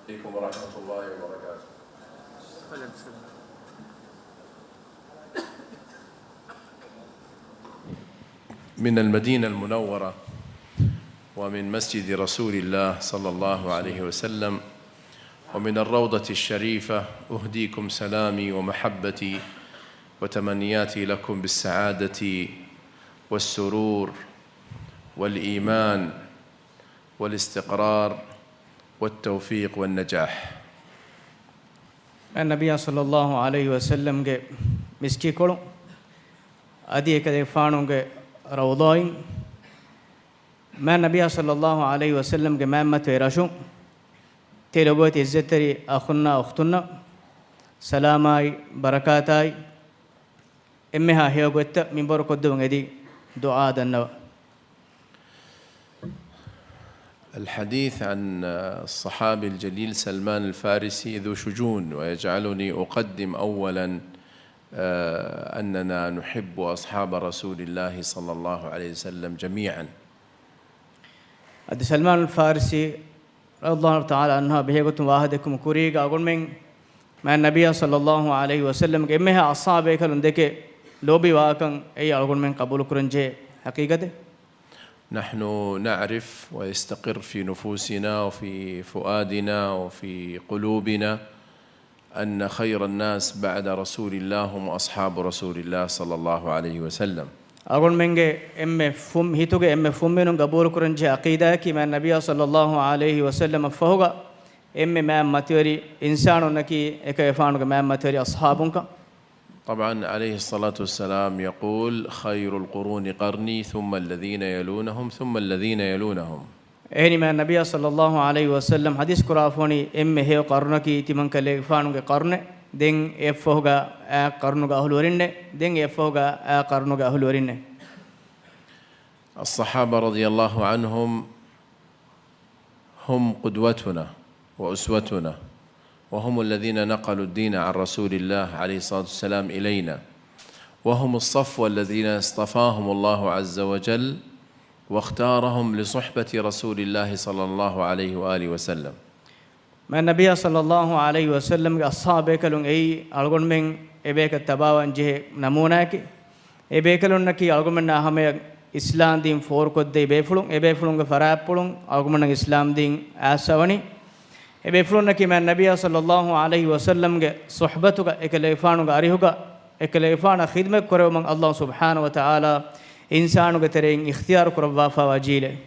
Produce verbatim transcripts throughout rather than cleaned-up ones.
عليكم ورحمة الله وبركاته. من المدينة المنورة ومن مسجد رسول الله صلى الله عليه وسلم ومن الروضة الشريفة أهديكم سلامي ومحبتي وتمنياتي لكم بالسعادة والسرور والإيمان والاستقرار والتوفيق والنجاح. މާތް ނަބިއްޔާ ޞައްލައްލާހު ޢަލައިހި ވަސައްލަމްގެ މިސްކިތްކޮޅު، އަދި އެކަލޭގެފާނުގެ ރައުޟާއިން، މާތް ނަބިއްޔާ ޞައްލައްލާހު ޢަލައިހި ވަސައްލަމްގެ މާތް މަތިވެރި ރަށު، ތިޔަ ލޮބުވެތި ޢިއްޒަތްތެރި އަޚުންނާ އުޚްތުންނަށް ސަލާމާއި ބަރަކާތާއި، އެންމެހާ ހެޔޮ ގޮތްތައް މިންވަރުކޮށްދެވުން އެދި ދުޢާ ދަންނަވަން. الحديث عن الصحابي الجليل سلمان الفارسي ذو شجون، ويجعلني أقدم أولا، آه، أننا نحب أصحاب رسول الله صلى الله عليه وسلم جميعا. އަދި ސަލްމާނުލް ފާރިސީ ރަޟިޔައްލާހު ތަޢާލާ ޢަންހު ބެހޭގޮތުން ވާހަކަދެއްކުމުގެ ކުރީގަ އަޅުގަނޑުމެން މާތް ނަބިއްޔާ ޞައްލައްލާހު ޢަލައިހި ވަސައްލަމްގެ އެންމެހާ އަޞްޙާބު ބޭކަލުން ދެކެ ލޯބިވާކަން އެއީ އަޅުގަނޑުމެން ޤަބޫލުކުރަންޖެހޭ ޙަޤީޤަތެއް. نحن نعرف ويستقر في نفوسنا وفي فؤادنا وفي قلوبنا أن خير الناس بعد رسول الله هم أصحاب رسول الله صلى الله عليه وسلم. އަޅުގަނޑުމެންގެ އެންމެ ފުން-، ހިތުގެ އެންމެ ފުންމިނުން ޤަބޫލުކުރަންޖެހޭ ޢަޤީދާއަކީ މާތް ނަބިއްޔާ ޞައްލައްލާހު ޢަލައިހި ވަސައްލަމަށް ފަހުގަ އެންމެ މާތް މަތިވެރި އިންސާނުންނަކީ އެކަލޭގެފާނުގެ މާތް މަތިވެރި އަޞްޙާބުންކަން. طبعا عليه الصلاة والسلام يقول: خير القرون قرني ثم الذين يلونهم ثم الذين يلونهم. އެހެނީ މާތް ނަބިއްޔާ ޞައްލައްލާހު ޢަލައިހި ވަސައްލަމް ޙަދީޘް ކުރާފަ ވަނީ އެންމެ ހެޔޮ ޤަރުނަކީ ތިމަންކަލޭގެފާނުގެ ޤަރުނެއް، ދެން އެއަށްފަހުގަ އާ ޤަރުނުގެ އަހުލުވެރިންނޭ، ދެން އެއަށްފަހުގަ އާ ޤަރުނުގެ އަހުލުވެރިންނޭ. الصحابة رضي الله عنهم هم قدوتنا وأسوتنا، وهم الذين نقلوا الدين عن رسول الله عليه الصلاة والسلام إلينا، وهم الصفوة الذين اصطفاهم الله عز وجل واختارهم لصحبة رسول الله صلى الله عليه وآله وسلم. މާތް ނަބިއްޔާ ޞައްލައްލާހު ޢަލައިހި ވަސައްލަމްގެ އަޞްޙާބު ބޭކަލުން އެއީ އަޅުގަނޑުމެން އެބޭކަށް ތަބާވާން ޖެހޭ ނަމޫނާއަކީ. އެ ބޭކަލުންނަކީ އަޅުގަނޑުމެންނާ ހަމަޔަށް އިސްލާމް ދީން ފޯރުކޮށްދެއްވި ބޭފުޅުން، އެ ބޭފުޅުންގެ ފަރާތްޕުޅުން އަޅުގަނޑުމެންނަށް އިސްލާމް ދީން އައިސްފަ ވަނީ. އެ ބޭފުޅުންނަކީ މާތް ނަބިއްޔާ ޞައްލައްލާހު ޢަލައިހި ވަސައްލަމްގެ ޞުޙްބަތުގަ، އެކަލޭގެފާނުގެ އަރިހުގަ، އެކަލޭގެފާނަށް ޚިދުމަތް ކުރެވުމަށް ﷲ ސުބްޙާނަހޫ ވަތަޢާލާ އިންސާނުގެ ތެރެއިން އިޚްތިޔާރު ކުރައްވާފައިވާ ޖީލެއް.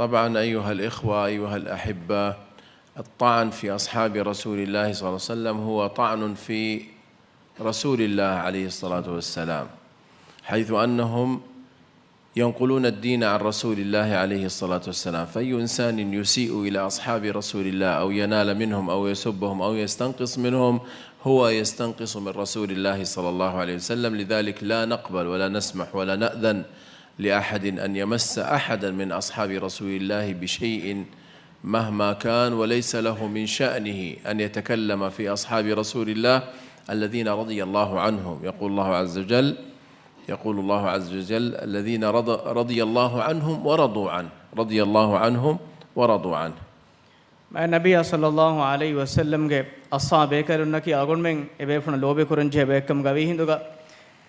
طبعا أيها الإخوة، أيها الأحبة، الطعن في أصحاب رسول الله صلى الله عليه وسلم هو طعن في رسول الله عليه الصلاة والسلام، حيث أنهم ينقلون الدين عن رسول الله عليه الصلاة والسلام، فأي إنسان يسيء إلى أصحاب رسول الله أو ينال منهم أو يسبهم أو يستنقص منهم، هو يستنقص من رسول الله صلى الله عليه وسلم. لذلك لا نقبل ولا نسمح ولا نأذن لأحد أن يمس أحدا من أصحاب رسول الله بشيء مهما كان، وليس له من شأنه أن يتكلم في أصحاب رسول الله الذين رضي الله عنهم. يقول الله عز وجل، يقول الله عز وجل: الذين رض-، رضي الله عنهم ورضوا عنه، رضي الله عنهم ورضوا عنه. މާތް ނަބިއްޔާ ޞައްލައްލާހު ޢަލައިހި ވަސައްލަމްގެ އަޞްޙާބު ބޭކަލުންނަކީ އަޅުގަނޑުމެން އެ ބޭފުޅުން ލޯބި ކުރަންޖެހޭ ބައެއްކަމުގަ ވީހިނދުގަ،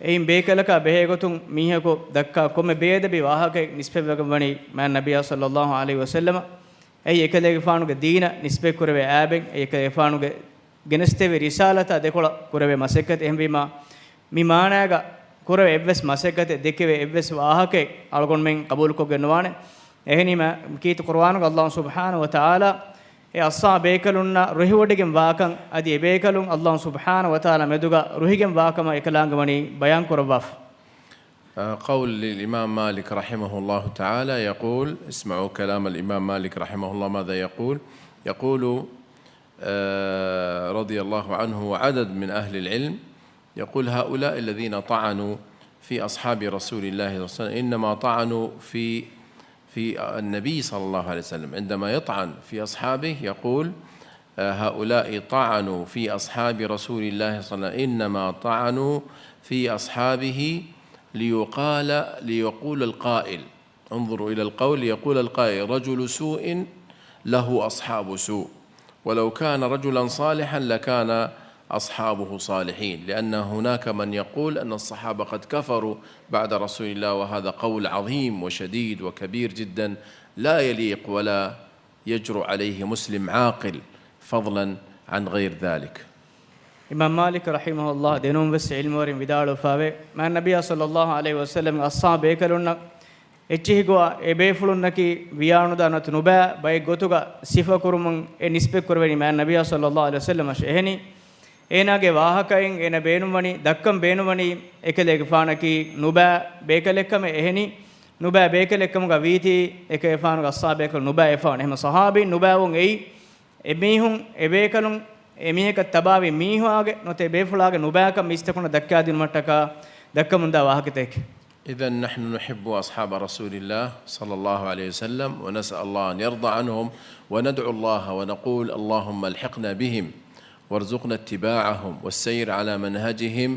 އެއިން ބޭކަލަކާ ބެހޭގޮތުން މީހަކު ދައްކާ ކޮންމެ ބޭއަދަބީ ވާހަކައެއް ނިސްބަތްވެގެން ވަނީ މާތް ނަބިއްޔާ ޞައްލައްލާހު ޢަލައިހި ވަސައްލަމަށް. އެއީ އެކަލޭގެފާނުގެ ދީނަށް ނިސްބަތް ކުރެވޭ އައިބެއް، އެކަލޭގެފާނުގެ ގެނެސްދެވި ރިސާލަތާ ދެކޮޅަށް ކުރެވޭ މަސައްކަތެއް. އެހެންވީމާ، މި މާނާގަ ކުރެވޭ އެއްވެސް މަސައްކަތެއް، ދެކެވޭ އެއްވެސް ވާހަކައެއް އަޅުގަނޑުމެން ޤަބޫލުކޮށްގެން ނުވާނެ. އެހެނީމާ، ކީރިތި ޤުރުއާނުގަ ﷲ ސުބްޙާނަހޫ ވަތަޢާލާ އެ އަޞްޙާބު ބޭކަލުންނާ ރުހިވޮޑިގެން ވާކަން، އަދި އެ ބޭކަލުން ﷲ ސުބްޙާނަހޫ ވަތަޢާލާ މެދުގަ ރުހިގެން ވާކަމަށް އެކަލާނގެ ވަނީ ބަޔާން ކުރައްވާފަ. آه، قول للإمام مالك رحمه الله تعالى يقول، اسمعوا كلام الإمام مالك رحمه الله ماذا يقول. يقول، آه، رضي الله عنه وعدد من أهل العلم، يقول: هؤلاء الذين طعنوا في أصحاب رسول الله صلى الله عليه وسلم إنما طعنوا في، في النبي صلى الله عليه وسلم. عندما يطعن في أصحابه يقول، آه، هؤلاء طعنوا في أصحاب رسول الله صلى الله عليه وسلم، إنما طعنوا في أصحابه ليقال، ليقول القائل، انظروا إلى القول، ليقول القائل: رجل سوء له أصحاب سوء، ولو كان رجلا صالحا لكان أصحابه صالحين، لأن هناك من يقول أن الصحابة قد كفروا بعد رسول الله، وهذا قول عظيم وشديد وكبير جدا، لا يليق ولا يجرؤ عليه مسلم عاقل، فضلا عن غير ذلك. އިމާމް މާލިކް ރަޙިމަހުﷲ ދެނުން ވެސް ޢިލްމުވެރިން ވިދާޅުވެފައެވެ. މާތް ނަބިއްޔާ ޞައްލައްލާހު ޢަލައިހި ވަސައްލަމްގެ އަޞްޙާބު ބޭކަލުންނަށް އެއްޗިހި ގޮތަށް އެ ބޭފުޅުންނަކީ ވިޔާނުދާ ނުވަތަ ނުބައި ބައެއް ގޮތުގަ ސިފަކުރުމުން އެ ނިސްބަތްކުރެވެނީ މާތް ނަބިއްޔާ ޞައްލައްލާހު ޢަލައިހި ވަސައްލަމަށް. އެހެނީ، އޭނާގެ ވާހަކައިން އޭނަ ބޭނުންވަނީ، ދައްކަން ބޭނުންވަނީ އެކަލޭގެފާނަކީ ނުބައި ބޭކަލެއްކަމެއް. އެހެނީ، ނުބައި ބޭކަލެއްކަމުގަ ވީތީ، އެކަލޭގެފާނުގެ އަޞްޙާބު ބޭކަލުން ނުބައި ވެފަ ވަނީ. އެހެން ޞަޙާބީން ނުބައިވުން އެއީ، އެމީހުން، އެބޭކަލުން، އެމީހަކަށް ތަބާވި މީހާގެ ނުވަތަ އެބޭފުޅާގެ ނުބައިކަން މީސްތަކުންނަށް ދައްކާދިނުމަށްޓަކާ ދައްކަމުންދާ ވާހަކަތަކެއް. إذن نحن نحب أصحاب رسول الله صلى الله عليه وسلم، ونسأل الله أن يرضى عنهم، وندعو الله ونقول: اللهم ألحقنا بهم، وارزقنا اتباعهم، والسير على منهجهم،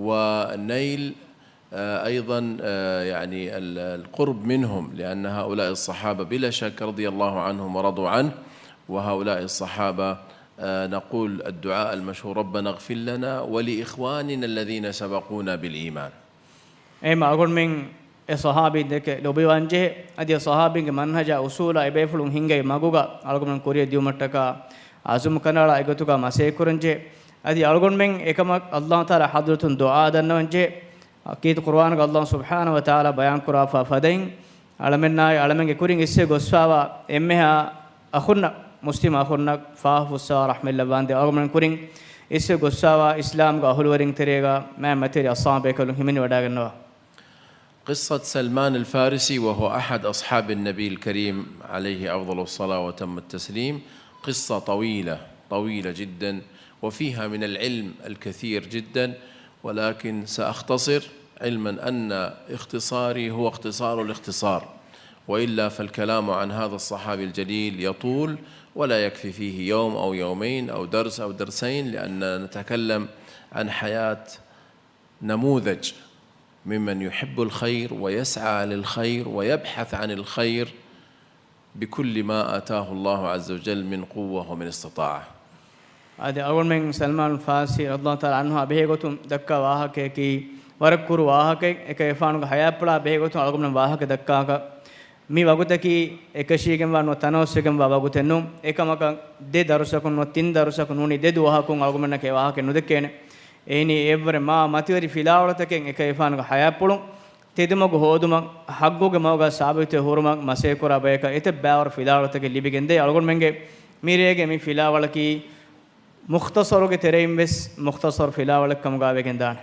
ونيل آه، أيضًا، آه، يعني ال-، القرب منهم، لأن هؤلاء الصحابة بلا شك رضي الله عنهم ورضوا عنه، وهؤلاء الصحابة، آه، نقول الدعاء المشهور: ربنا اغفر لنا ولإخواننا الذين سبقونا بالإيمان. އެހެންމަ އަޅުގަނޑުމެން އެ ޞަޙާބީން ދެކެ ލޯބިވާންޖެހޭ. އަދި އެ ޞަޙާބީންގެ މަންހަޖާ އުޞޫލާ އެބޭފުޅުން ހިންގައި މަގުގަ އަޅުގަނޑުމެން ކުރިޔަށް ދިއުމަށްޓަކާ އަޒުމް ކަނޑައަޅާ އެގޮތުގަ މަސައްކަތްކުރަންޖެހޭ. އަދި އަޅުގަނޑުމެން އެކަމަށް ﷲ ތަޢާލާ ޙަޟްރަތުން ދުޢާ ދަންނަވަންޖެހޭ. އަކީދު ޤުރުއާނުގަ ﷲ ސުބްޙާނަހޫ ވަތަޢާލާ ބަޔާންކުރާފަ ފަދައިން، އަޅަމެންނާއި އަޅަމެންގެ ކުރިން އިސްވެ ގޮސްފާވާ އެންމެހާ އަޚުންނަށް، މުސްލިމް އަޚުންނަށް ފާހަގަ ފުއްސާ ރަޙްމަތްލައްވާނދޭ. އަޅުގަނޑުމެން ކުރިން އިސްވެ ގޮސްފާވާ އިސްލާމްގެ އަހުލުވެރިން ތެރޭގަ މާތް މަތިވެރި އަޞްޙާބު ބޭކަލުން ހިމެނިވަޑައިގަންނަވާ. قصة سلمان الفارسي، وهو أحد أصحاب النبي الكريم عليه أفضل الصلاة وأتم التسليم، قصة طويلة، طويلة جدًا، وفيها من العلم الكثير جدًا، ولكن سأختصر، علمًا أن اختصاري هو اختصار الاختصار، وإلا فالكلام عن هذا الصحابي الجليل يطول ولا يكفي فيه يوم أو يومين أو درس أو درسين، لأننا نتكلم عن حياة نموذج ممن يحب الخير ويسعى للخير ويبحث عن الخير بكل ما آتاه الله عز وجل من قوة ومن استطاعة. އަދި އަޅުގަނޑުމެން ސަލްމާނު ފާރިސީ ރަޟިޔަﷲ ތަޢާލާ ޢަންހު އާ ބެހޭގޮތުން ދައްކާ ވާހަކަޔަކީ ވަރަށް ކުރު ވާހަކައެއް. އެކަލޭގެފާނުގެ ޙަޔާތްޕުޅާ ބެހޭގޮތުން އަޅުގަނޑުމެން ވާހަކަ ދައްކާކަށް މި ވަގުތަކީ އެކަށީގެންވާ ނުވަތަ ތަނަވަސްވެގެންވާ ވަގުތެއް ނޫން. އެކަމަކަށް ދެ ދަރުސަކުން ނުވަތަ ތިން ދަރުސަކުން ނޫނީ ދެ ދުވަހަކުން އަޅުގަނޑުމެންނަކީ ވާހަކައެއް ނުދެއްކޭނެ. އެހެނީ އެއަށްވުރެ މާ މަތިވެރި ފިލާވަޅުތަކެއް އެކަލޭގެފާނުގެ ޙަޔާތްޕުޅުން ތެދުމަގު ހޯދުމަށް ޙައްޤުގެ މަގުގަ ސާބިތުވެ ހުރުމަށް މަސައްކަތްކުރާ ބަޔަކަށް އެތައް ބައިވަރު ފިލާވަޅުތަކެއް ލިބިގެންދޭ. އަޅުގަނޑުމެންގެ މިރޭގެ މި ފިލާވަޅަކީ މުޚްތަޞަރުގެ ތެރެއިން ވެސް މުޚްތަޞަރު ފިލާވަޅެއް ކަމުގަ ވެގެންދާނެ.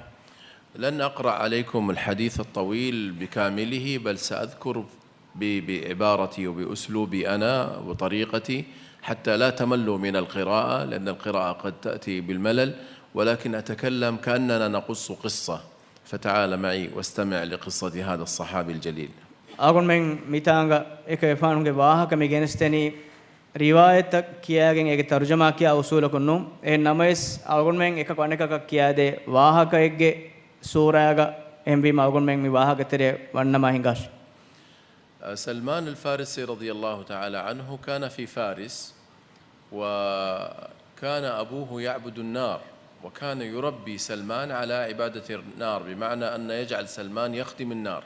لن أقرأ عليكم الحديث الطويل بكامله، بل سأذكر ب-، بعبارتي وبأسلوبي أنا وطريقتي حتى لا تملوا من القراءة، لأن القراءة قد تأتي بالملل، ولكن أتكلم كأننا نقص قصة. فتعال معي واستمع لقصة هذا الصحابي الجليل. އަޅުގަނޑުމެން މިތާނގަ އެކަލޭގެފާނުގެ ވާހަކަ މި ގެނެސްދެނީ ރިވާޔަތްތައް ކިޔާގެން އޭގެ ތަރުޖަމާ ކިޔާ އުސޫލަކުން ނޫން. އެހެން ނަމަވެސް، އަޅުގަނޑުމެން އެކަކު އަނެކަކަށް ކިޔާދޭ ވާހަކައެއްގެ ސޫރާގަ. އެހެންވީމަ، އަޅުގަނޑުމެން މި ވާހަކަތެރެއަށް ވަންނަމާ ހިނގާށި. سلمان الفارسي رضي الله تعالى عنه كان في فارس، وكان أبوه يعبد النار، وكان يربي سلمان على عبادة النار، بمعنى أن يجعل سلمان يخدم النار.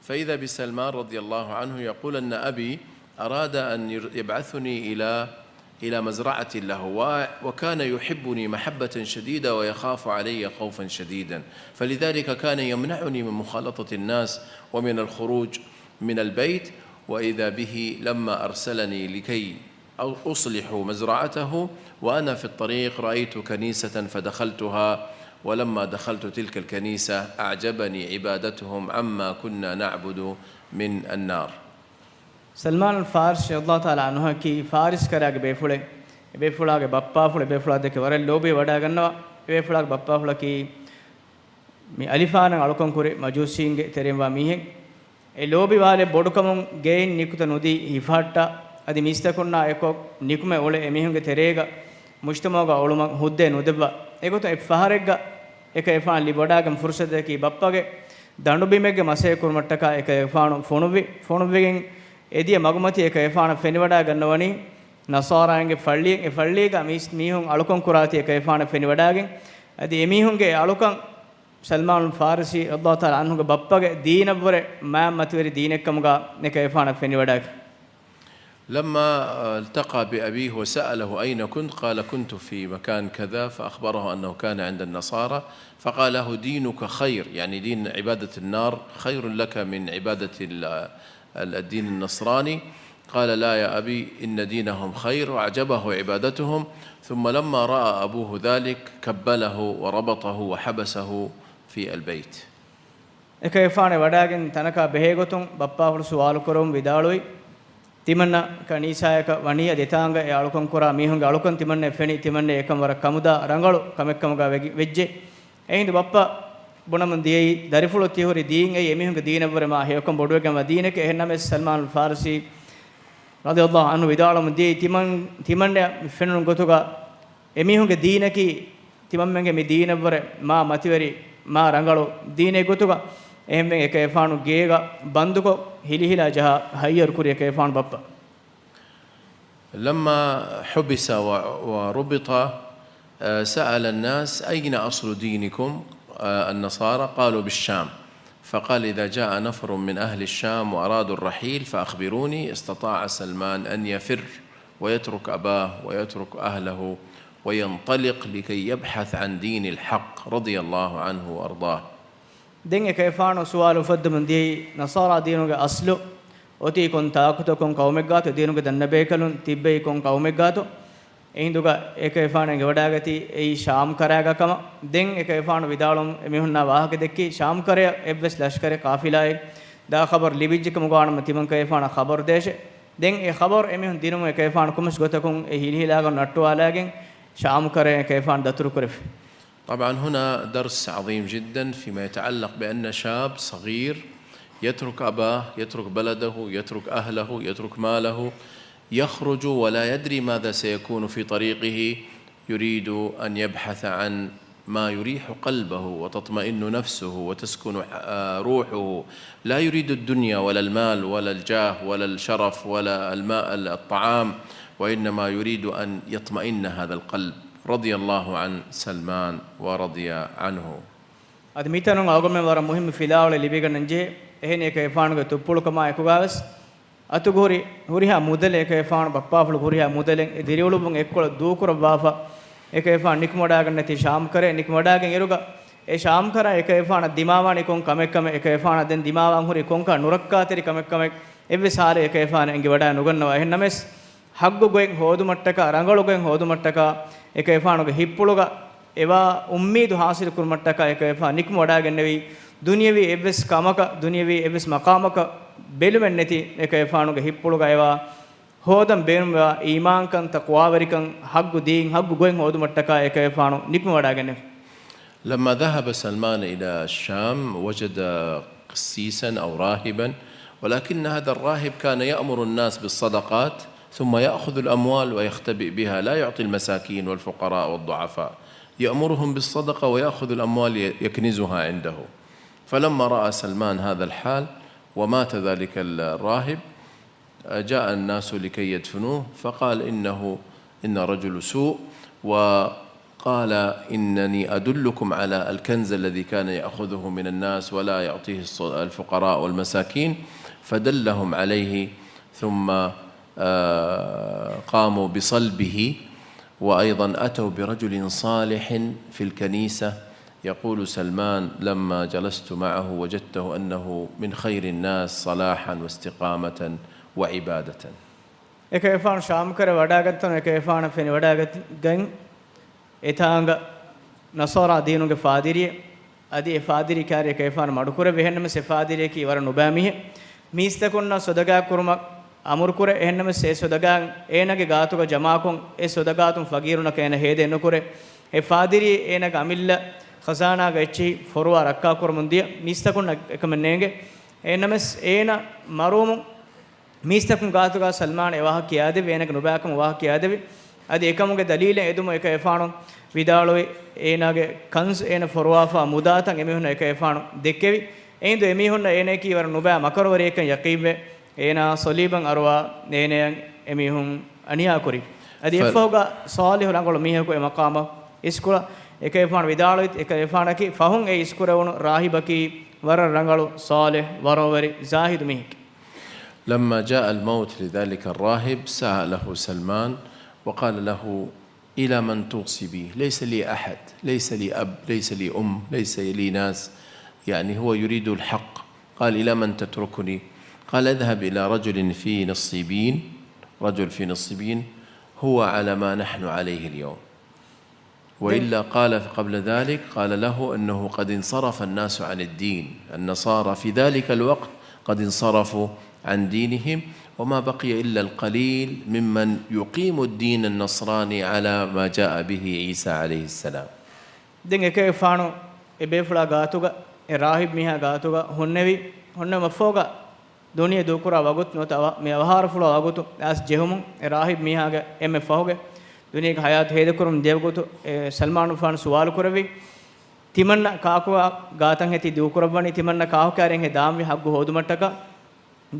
فإذا بسلمان رضي الله عنه يقول أن أبي أراد أن ير-، يبعثني إلى، إلى مزرعة له، و-، وكان يحبني محبة شديدة ويخاف علي خوفا شديدا، فلذلك كان يمنعني من مخالطة الناس ومن الخروج من البيت، وإذا به لما أرسلني لكي أو أصلح مزرعته، وأنا في الطريق رأيت كنيسة فدخلتها، ولما دخلت تلك الكنيسة أعجبني عبادتهم عما كنا نعبد من النار. ސަލްމާނު ފާރިސީ ރަޟިޔަﷲ ތަޢާލާ ޢަންހުއަކީ ފާރިސް ކަރާގެ ބޭފުޅެއް. އެބޭފުޅާގެ ބައްޕާފުޅު އެބޭފުޅާ ދެކެ ވަރަށް ލޯބިވެ ވަޑައިގަންނަވާ. އެބޭފުޅާގެ ބައްޕާފުޅަކީ މި އަލިފާނަށް އަޅުކަން ކުރި މަޖޫސީންގެ ތެރެއިންވާ މީހެއް. އެ ލޯބިވާލެއް ބޮޑުކަމުން ގެއިން ނިކުތަ ނުދީ ހިފަހައްޓާ، އަދި މީސްތަކުންނާ އެކޮށް ނިކުމެ އުޅެ އެމީހުންގެ ތެރޭގަ މުޖްތަމަޢުގަ އުޅުމަށް ހުއްދައެއް ނުދެއްވާ. އެގޮތުން އެއްފަހަރެއްގަ އެކަލޭގެފާނު ލިބިވަޑައިގެން ފުރުޞަތަކީ ބައްޕަގެ ދަނޑުބިމެއްގެ މަސައްކަތް ކުރުމަށްޓަކާ އެކަލޭގެފާނު ފޮނުއްވި. ފޮނުއްވިގެން އެދިޔަ މަގުމަތީ އެކަލޭގެފާނަށް ފެނިވަޑައިގަންނަވަނީ ނަޞާރާއިންގެ ފައްޅިއެއް. އެ ފައްޅީގަ މީސް-، މީހުން އަޅުކަން ކުރާތީ އެކަލޭގެފާނަށް ފެނިވަޑައިގެން، އަދި އެމީހުންގެ އެ އަޅުކަން ސަލްމާނުލް ފާރިސީ ރަޟިޔަﷲ ތަޢާލާ ޢަންހުގެ ބައްޕަގެ ދީނަށްވުރެ މާތް މަތިވެރި ދީނެއްކަމުގަ އެކަލޭގެފާނަށް ފެނިވަޑައިގެން. لما التقى بأبيه وسأله: "أين كنت؟" قال: "كنت في مكان كذا"، فأخبره أنه كان عند النصارى، فقال له: "دينك خير"، يعني دين عبادة النار خير لك من عبادة ال-، ال-، الدين النصراني. قال: "لا يا أبي، إن دينهم خير"، وأعجبه عبادتهم. ثم لما رأى أبوه ذلك كبله وربطه وحبسه في البيت. އެކަލޭގެފާނު ވަޑައިގެން ތަނަކާ ބެހޭގޮތުން ބައްޕާފުޅު ސުވާލު ކުރަމުން ވިދާޅުވި، ތިމަންނަ ކަނީސާޔަކަށް ވަނީ އަދި އެތާނގަ އެ އަޅުކަން ކުރާ މީހުންގެ އަޅުކަން ތިމަންނަ ފެނި، ތިމަންނަ އެކަން ވަރަށް ކަމުދާ ރަނގަޅު ކަމެއްކަމުގަ ވެގި-، ވެއްޖެ. އެހިނދު ބައްޕަ ބުނަމުން ދިޔައީ، ދަރިފުޅަކީ ހުރި ދީން އެއީ އެމީހުންގެ ދީނަށްވުރެ މާ ހެޔޮކަން ބޮޑުވެގެންވާ ދީނެކޭ. އެހެންނަމަވެސް ސަލްމާނުލް ފާރިސީ ރަޟިޔަﷲ ޢަންހު ވިދާޅުވަމުން ދިޔައީ، ތިމަން-، ތިމަންނަ ފެނުނު ގޮތުގަ އެމީހުންގެ ދީނަކީ ތިމަންމެންގެ މި ދީނަށްވުރެ މާ މަތިވެރި، މާ ރަނގަޅު ދީނެއް ގޮތުގަ. އެހެންވެ އެކަލޭގެފާނު ގޭގަ ބަންދުކޮށް ހިލިހިލާ ޖަހާ ހައްޔަރު ކުރި އެކަލޭގެފާނު ބައްޕަ. لما حبس و-، وربط، آه، سأل الناس: "أين أصل دينكم؟" آه، النصارى، قالوا: "بالشام." فقال: "إذا جاء نفر من أهل الشام وأرادوا الرحيل فأخبروني." استطاع سلمان أن يفر ويترك أباه ويترك أهله وينطلق لكي يبحث عن دين الحق، رضي الله عنه وأرضاه. ދެން އެކަލޭގެފާނު ސުވާލު އުފައްދަމުން ދިޔައީ، ނަޞާރާ ދީނުގެ އަސްލު އޮތީ ކޮން ތާކުތަކުން، ކައުމެއްގާތޯ؟ ދީނުގެ ދަންނަބޭކަލުން ތިއްބެވީ ކޮން ކައުމެއްގާތޯ؟ އެހިނދުގަ އެކަލޭގެފާނު އެނގިވަޑައިގަތީ އެއީ ޝާމް ކަރައިގަ ކަމަށް. ދެން އެކަލޭގެފާނު ވިދާޅުވަމުން އެމީހުންނާ ވާހަކަ ދެއްކީ، ޝާމް ކަރަޔަށް އެއްވެސް ލަޝްކަރެއް ޤާފިލާއެއް ދާ ޚަބަރު ލިބިއްޖެކަމުގަ ވާނަމަ ތިމަން ކަލޭގެފާނަށް ޚަބަރު ދޭށޭ. ދެން އެ ޚަބަރު އެމީހުން ދިނުމުން އެކަލޭގެފާނު ކޮންމެސް ގޮތަކުން އެ ހިލިހިލާގަ ނައްޓުވާލައިގެން ޝާމް ކަރަޔަށް އެކަލޭގެފާނު ދަތުރުކުރެފި. طبعًا هنا درس عظيم جدًا فيما يتعلق بأن شاب صغير يترك أباه، يترك بلده، يترك أهله، يترك ماله، يخرج ولا يدري ماذا سيكون في طريقه، يريد أن يبحث عن ما يريح قلبه وتطمئن نفسه وتسكن، آه، روحه. لا يريد الدنيا ولا المال ولا الجاه ولا الشرف ولا الماء، الطعام، وإنما يريد أن يطمئن هذا القلب. رضي الله عن سلمان ورضي عنه. އަދި މިތަނުން އަޅުގަނޑުމެން ވަރަށް މުހިއްމު ފިލާވަޅެއް ލިބިގަންނަންޖެހޭ. އެހެނީ އެކަލޭގެފާނުގެ ތުއްޕުޅުކަމާ އެކުގަވެސް އަތުގަ ހުރި ހުރިހާ މުދަލެއް، އެކަލޭގެފާނު ބައްޕާފުޅު ހުރިހާ މުދަލެއް އެ ދިރިއުޅުއްވުން އެއްކޮޅަށް ދޫކުރައްވާފަ، އެކަލޭގެފާނު ނިކުމެވަޑައިގަންނަތީ ޝާމް ކަރައަށް. ނިކުމެވަޑައިގެން އިރުގަ އެ ޝާމް ކަރައަށް އެކަލޭގެފާނަށް ދިމާވާނީ ކޮން ކަމެއްކަމެއް، އެކަލޭގެފާނަށް ދެން ދިމާވާން ހުރީ ކޮންކަހަލަ ނުރައްކާތެރި ކަމެއްކަމެއް އެއްވެސް ހާލެއް އެކަލޭގެފާނަށް އެނގިވަޑައި ނުގަންނަވާ. އެހެންނަމަވެސް، ހައްގު ގޮތް ހޯދުމަށްޓަކާ، ރަނގަޅު ގޮތް ހޯދުމަށްޓަކާ، އެކަލޭގެފާނުގެ ހިތްޕުޅުގަ އެވާ އުއްމީދު ހާސިލު ކުރުމަށްޓަކާ އެކަލޭގެފާނު ނިކުމެވަޑައިގެންނެވީ، ދުނިޔަވީ އެއްވެސް ކަމަކަށް، ދުނިޔަވީ އެއްވެސް މަޤާމަކަށް ބެލުމެއް ނެތި އެކަލޭގެފާނުގެ ހިތްޕުޅުގަ އެވާ ހޯދަން ބޭނުންވާ އީމާންކަން، ތަޤްވާވެރިކަން، ހައްގު ދީން، ހައްގު ގޮތް ހޯދުމަށްޓަކާ އެކަލޭގެފާނު ނިކުމެވަޑައިގެންނެވި. لما ذهب سلمان إلى الشام وجد قسيسا أو راهبا، ولكن هذا الراهب كان يأمر الناس بالصدقات ثم يأخذ الأموال ويختبئ بها، لا يعطي المساكين والفقراء والضعفاء، يأمرهم بالصدقة ويأخذ الأموال ي-، يكنزها عنده. فلما رأى سلمان هذا الحال ومات ذلك الراهب، جاء الناس لكي يدفنوه، فقال: إنه، إن رجل سوء، وقال: إنني أدلكم على الكنز الذي كان يأخذه من الناس ولا يعطيه الص-، الفقراء والمساكين، فدلهم عليه، ثم، آه، قاموا بصلبه، وأيضًا أتوا برجل صالح في الكنيسة، يقول سلمان: لما جلست معه وجدته أنه من خير الناس صلاحا واستقامة وعبادة. އެކަލޭގެފާނު ޝާމް ކަރައަށް ވަޑައިގަތްތަނުން އެކަލޭގެފާނަށް ފެނިވަޑައިގަތިގެން އެތާނގަ ނަޞާރާ ދީނުގެ ފާދިރިއެއް، އަދި އެ ފާދިރީ ކާރި އެކަލޭގެފާނު މަޑުކުރެއްވި. އެހެންނަމަވެސް އެ ފާދިރިއަކީ ވަރަށް ނުބައި މީހެއް. މީސްތަކުންނަށް ޞަދަޤާ ކުރުމަށް އަމުރުކުރޭ. އެހެންނަމަވެސް އެ ޞަދަޤާ އޭނާގެ ގާތުގަ ޖަމާކޮށް، އެ ޞަދަޤާތުން ފަގީރުންނަކަށް އޭނާ ހޭދައެއް ނުކުރޭ. އެ ފާދިރީ އޭނާގެ އަމިއްލަ ޚަޒާނާގަ އެއްޗިހި ފޮރުވާ ރައްކާކުރަމުން ދިޔަ މީސްތަކުންނަށް އެކަމެއް ނޭނގެ. އެހެންނަމަވެސް އޭނާ މަރުވުމުން މީސްތަކުން ގާތުގަ ސަލްމާން އެ ވާހަކަ ކިޔާދެއްވި، އޭނާގެ ނުބައިކަމުގެ ވާހަކަ ކިޔާދެއްވި. އަދި އެކަމުގެ ދަލީލެއް އެދުމުން އެކަލޭގެފާނު ވިދާޅުވި، އޭނާގެ ކަންޒު، އޭނާ ފޮރުވާފާ މުދާތައް އެމީހުންނަށް އެކަލޭގެފާނު ދެއްކެވި. އެހިނދު އެމީހުންނަށް އޭނައަކީ ވަރަށް ނުބައި މަކަރުވެރިއެއްކަން ޔަޤީންވެ، އޭނާ ޞަލީބަށް އަރުވާ އޭނަޔަށް އެމީހުން އަނިޔާ ކުރި. އަދި ފަ- އެއަށްފަހުގަ ޞާލިޙު ރަނގަޅު މީހަކު އެ މަޤާމަށް އިސްކުރ އެކަލޭގެފާނު ވިދާޅުވި އެކަލޭގެފާނަކީ ފަހުން އެ އިސްކުރެވުނު ރާހިބަކީ ވަރަށް ރަނގަޅު ޞާލިޙު ވަރުވެރި ޒާހިދު މީހެކޭ. لما جاء الموت لذلك الراهب سأله سلمان وقال له: إلى من توصي بي؟ ليس لي أحد، ليس لي أب، ليس لي أم، ليس لي ناس. يعني هو يريد الحق. قال: إلى من تتركني؟ قال: اذهب إلى رجل في نصيبين، رجل في نصيبين هو على ما نحن عليه اليوم. وإلا قال قبل ذلك، قال له أنه قد انصرف الناس عن الدين، النصارى في ذلك الوقت قد انصرفوا عن دينهم، وما بقي إلا القليل ممن يقيم الدين النصراني على ما جاء به عيسى عليه السلام. ދެން އެކަލޭގެފާނު އެ ބޭފުޅާ ގާތުގަ، އެ ރާހިބް މީހާ ގާތުގަ ހުންނެވި، ހުންނެވުމަށްފަހުގަ ދުނިޔެ ދޫކުރާ ވަގުތު ނުވަތަ އަވަ-، މި އަވަހާރަފުޅާ ވަގުތު އައިސް ޖެހުމުން އެ ރާހިބް މީހާގެ އެންމެ ފަހުގެ ދުނިޔޭގެ ހަޔާތު ހޭދަކުރުމުން ދިޔަ ވަގުތު އެ ސަލްމާނުގެފާނު ސުވާލު ކުރެއްވި، ތިމަންނަ ކާކު ގާތަށް ހެތި ދޫކުރައްވަނީ ތިމަންނަ ކާކު ކާރިން ހެ ދާންވީ ހައްގު ހޯދުމަށްޓަކާ؟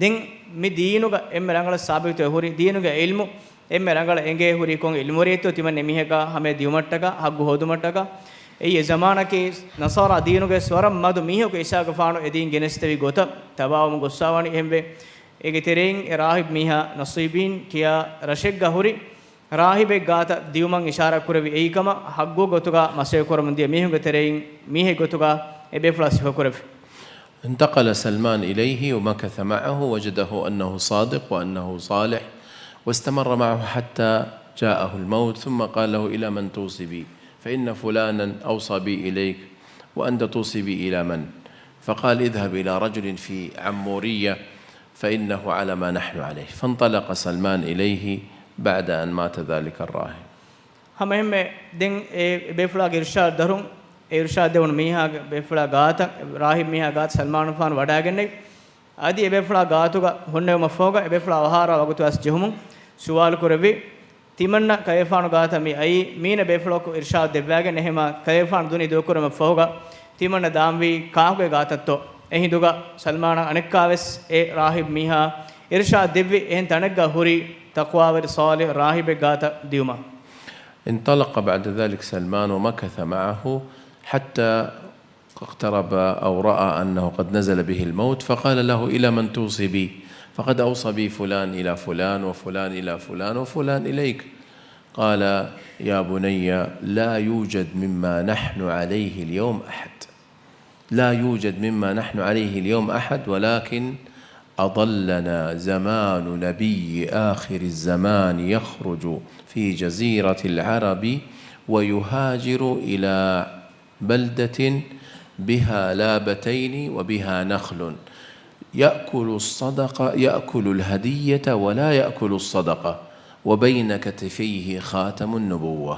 ދެން މި ދީނުގަ އެންމެ ރަނގަޅަށް ސާބިތުވެ ހުރި، ދީނުގެ އިލްމު އެންމެ ރަނގަޅަށް އެނގޭ ހުރީ ކޮން އިލްމުވެރިއެއްތޯ ތިމަން އެމީހަކާ ހަމަޔަށް ދިއުމަށްޓަކާ، ހައްގު ހޯދުމަށްޓަކާ؟ އެއީ އެ ޒަމާނަކީ ނަޞާރާ ދީނުގެ ވަރަށް މަދު މީހަކު އީސާގެފާނު އެ ދީން ގެނެސްދެވި ގޮތަށް ތަބާވަމުން ގޮއްސާވަނީ. އެހެންވެ، އޭގެ ތެރެއިން އެ ރާހިބް މީހާ ނަޞީބީން ކިޔާ ރަށެއްގަ ހުރި ރާހިބެއް ގާތަށް ދިއުމަށް އިޝާރާތް ކުރެއްވި. އެއީ ކަމަށް ހައްގު ގޮތުގަ މަސައްކަތް ކުރަމުން ދިޔަ މީހުންގެ ތެރެއިން މީހެއް ގޮތުގަ އެ ބޭފުޅާ ސިފަކުރެއްވި. انتقل سلمان إليه ومكث معه، وجده أنه صادق وأنه صالح، واستمر معه حتى جاءه الموت، ثم قال له: إلى من توصي بي؟ فإن فلانا أوصى بي إليك، وأنت توصي بي إلى من؟ فقال: اذهب إلى رجل في عمورية فإنه على ما نحن عليه. فانطلق سلمان إليه بعد أن مات ذلك الراهب. ހަމައެހެންމެ ދެން އެ ބޭފުޅާގެ އިރުޝާދު ދަރުން، އެ އިރުޝާދު ދެވުނު މީހާގެ، ބޭފުޅާ ގާތަށް، ރާހިބް މީހާ ގާތަށް ސަލްމާނުފާނު ވަޑައިގެންނެވި. އަދި އެ ބޭފުޅާ ގާތުގަ ހުންނެވުމަށްފަހުގަ އެ ބޭފުޅާ އަވަހާރަވާ ވަގުތު އައިސް ޖެހުމުން ސުވާލު ކުރެއްވި. ތިމަންނަ ކަލޭގެފާނު ގާތަށް މި އައީ މީނަ ބޭފުޅަކު އިރުޝާދު ދެއްވާގެން، އެހެމާ ކަލޭގެފާނު ދުނިޔެ ދޫކުރުމަށްފަހުގަ ތިމަންނަ ދާންވީ ކާކުގެ ގާތަށްތޯ؟ އެހިނދުގަ ސަލްމާނަށް އަނެއްކާވެސް އެ ރާހިބް މީހާ އިރުޝާދު ދެއްވި އެހެން ތަނެއްގަ ހުރި ތަޤްވާވެރި ޞާލިޙު ރާހިބެއް ގާތަށް ދިއުމަށް. انطلق بعد ذلك سلمان ومكث معه حتى اقترب أو رأى أنه قد نزل به الموت، فقال له: إلى من توصي بي؟ فقد أوصى بي فلان إلى فلان وفلان إلى فلان وفلان إليك. قال: يا بني، لا يوجد مما نحن عليه اليوم أحد. لا يوجد مما نحن عليه اليوم أحد، ولكن أضلنا زمان نبي آخر الزمان يخرج في جزيرة العرب ويهاجر إلى بلدة بها لابتين وبها نخل، يأكل الصدقة، يأكل الهدية ولا يأكل الصدقة، وبين كتفيه خاتم النبوة.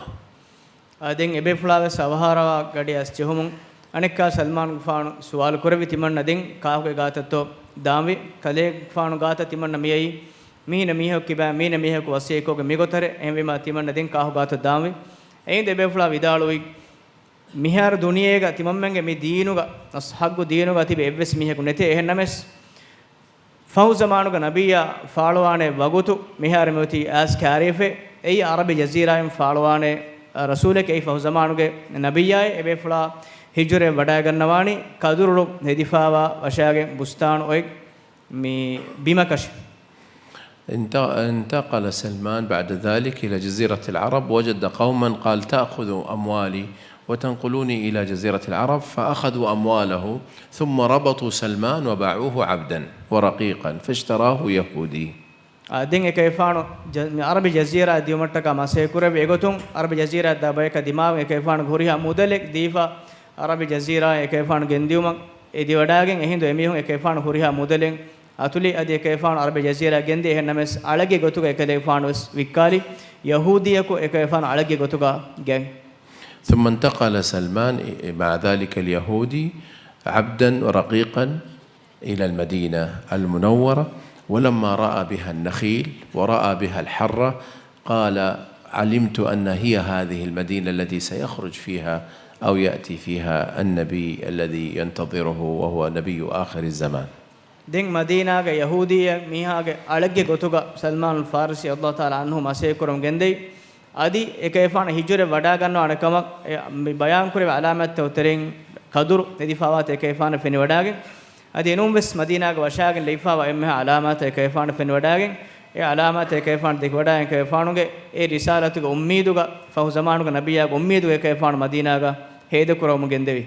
އާ، ދެން އެބޭފުޅާވެސް އަވަހާރަވާ ގަޑި އައިސް ޖެހުމުން، އަނެއްކާ ސަލްމާންގެފާނު ސުވާލު ކުރެއްވި ތިމަންނަ ދެން ކާކުގެ ގާތަށްތޯ ދާންވީ؟ ކަލޭގެފާނު ގާތަށް ތިމަންނަ މިއައީ މީނަ މީހަކު ކިބައިން، މީނަ މީހަކު ވަޞިއްޔަތްކޮށްގެން މިގޮތަށް. އެހެންވީމާ ތިމަންނަ ދެން ކާކު ގާތަށް ދާންވީ. އެހިނދު އެބޭފުޅާ ވިދާޅުވީ، މިހާރު ދުނިޔޭގަ ތިމަންމެންގެ މި ދީނުގަ، ހައްގު ދީނުގަ ތިބި އެއްވެސް މީހަކު ނެތޭ. އެހެންނަމަވެސް، ފަހު ޒަމާނުގަ ނަބިއްޔާ ފާޅުވާނެ ވަގުތު މިހާރު މިއޮތީ އައިސް ކާރިއެފޭ. އެއީ އަރަބި ޖަޒީރާއިން ފާޅުވާނެ ރަސޫލެކޭ. އެއީ ފަހު ޒަމާނުގެ ނަބިއްޔާއޭ. އެބޭފުޅާ ހިޖުރައެއް ވަޑައިގަންނަވާނީ ކަދުރުޅު ހެދިފާވާ ވަށާގެން ބުސްތާނު އޮތް މި ބިމަކަށި. انت-، انتقل سلمان بعد ذلك إلى جزيرة العرب، وجد قوما، قال: تأخذوا أموالي وتنقلوني إلى جزيرة العرب، فأخذوا أمواله، ثم ربطوا سلمان وباعوه عبدا ورقيقا، فاشتراه يهودي. އާ، ދެން އެކަލޭގެފާނު ޖަ-، މި އަރަބި ޖަޒީރާއަށް ދިއުމަށްޓަކާ މަސައްކަތް ކުރެއްވި. އެގޮތުން އަރަބި ޖަޒީރާއަށް ދާ ބަޔަކަށް ދިމާވެން އެކަލޭގެފާނުގެ ހުރިހާ މުދަލެއް ދީފަ، އަރަބި ޖަޒީރާއަށް އެކަލޭގެފާނު ގެންދިއުމަށް އެދިވަޑައިގެން އެހިނދު އެމީހުން އެކަލޭގެފާނު ހުރިހާ މުދަލެއް އަތުލި އަދި އެކަލޭގެފާނު އަރަބި ޖަޒީރާއަށް ގެންދިޔަ. އެހެންނަމަވެސް އަޅެއްގެ ގޮތުގަ އެކަލޭގެފާނުވެސް ވިއްކާލި. ޔަހޫދީއަކު އެކަލޭގެފާނު އަޅެއްގެ ގޮތުގަ ގެން. ثم انتقل سلمان مع ذلك اليهودي عبدا ورقيقا إلى المدينة المنورة، ولما رأى بها النخيل ورأى بها الحرة قال: علمت أن هي هذه المدينة التي سيخرج فيها أو يأتي فيها النبي الذي ينتظره وهو نبي آخر الزمان. ދެން މަދީނާގެ ޔަހޫދީ މީހާގެ އަޅެއްގެ ގޮތުގަ ސަލްމާނުލް ފާރިސީ ރަޟިޔަﷲ ތަޢާލާ ޢަންހު މަސޭކުރަމުން ގެންދެވި. އަދި އެކަލޭގެފާނު ހިޖުރަ ވަޑާގަންނަވާނެ ކަމަށް އެ މި ބަޔާންކުރެވި ޢަލާމާތްތަކުގެ ތެރެއިން ކަދުރު ނެދިފާވާތަން އެކަލޭގެފާނަށް ފެނިވަޑާގެން، އަދި އެނޫންވެސް މަދީނާގަ ވަށާގެން ލެވިފާވާ އެންމެހާ ޢަލާމާތެއް އެކަލޭގެފާނަށް ފެނިވަޑާގެން، އެ ޢަލާމާތެއް އެކަލޭގެފާނަށް ދެކިވަޑާގެން އެކަލޭގެފާނުގެ އެ ރިސާލަތުގެ އުއްމީދުގަ ފަހު ޒަމާނުގަ ނަބިއްޔާގެ އުއްމީދުގަ އެކަލޭގެފާނު މަދީނާގަ ހޭދަކުރަމުން ގެންދެވި.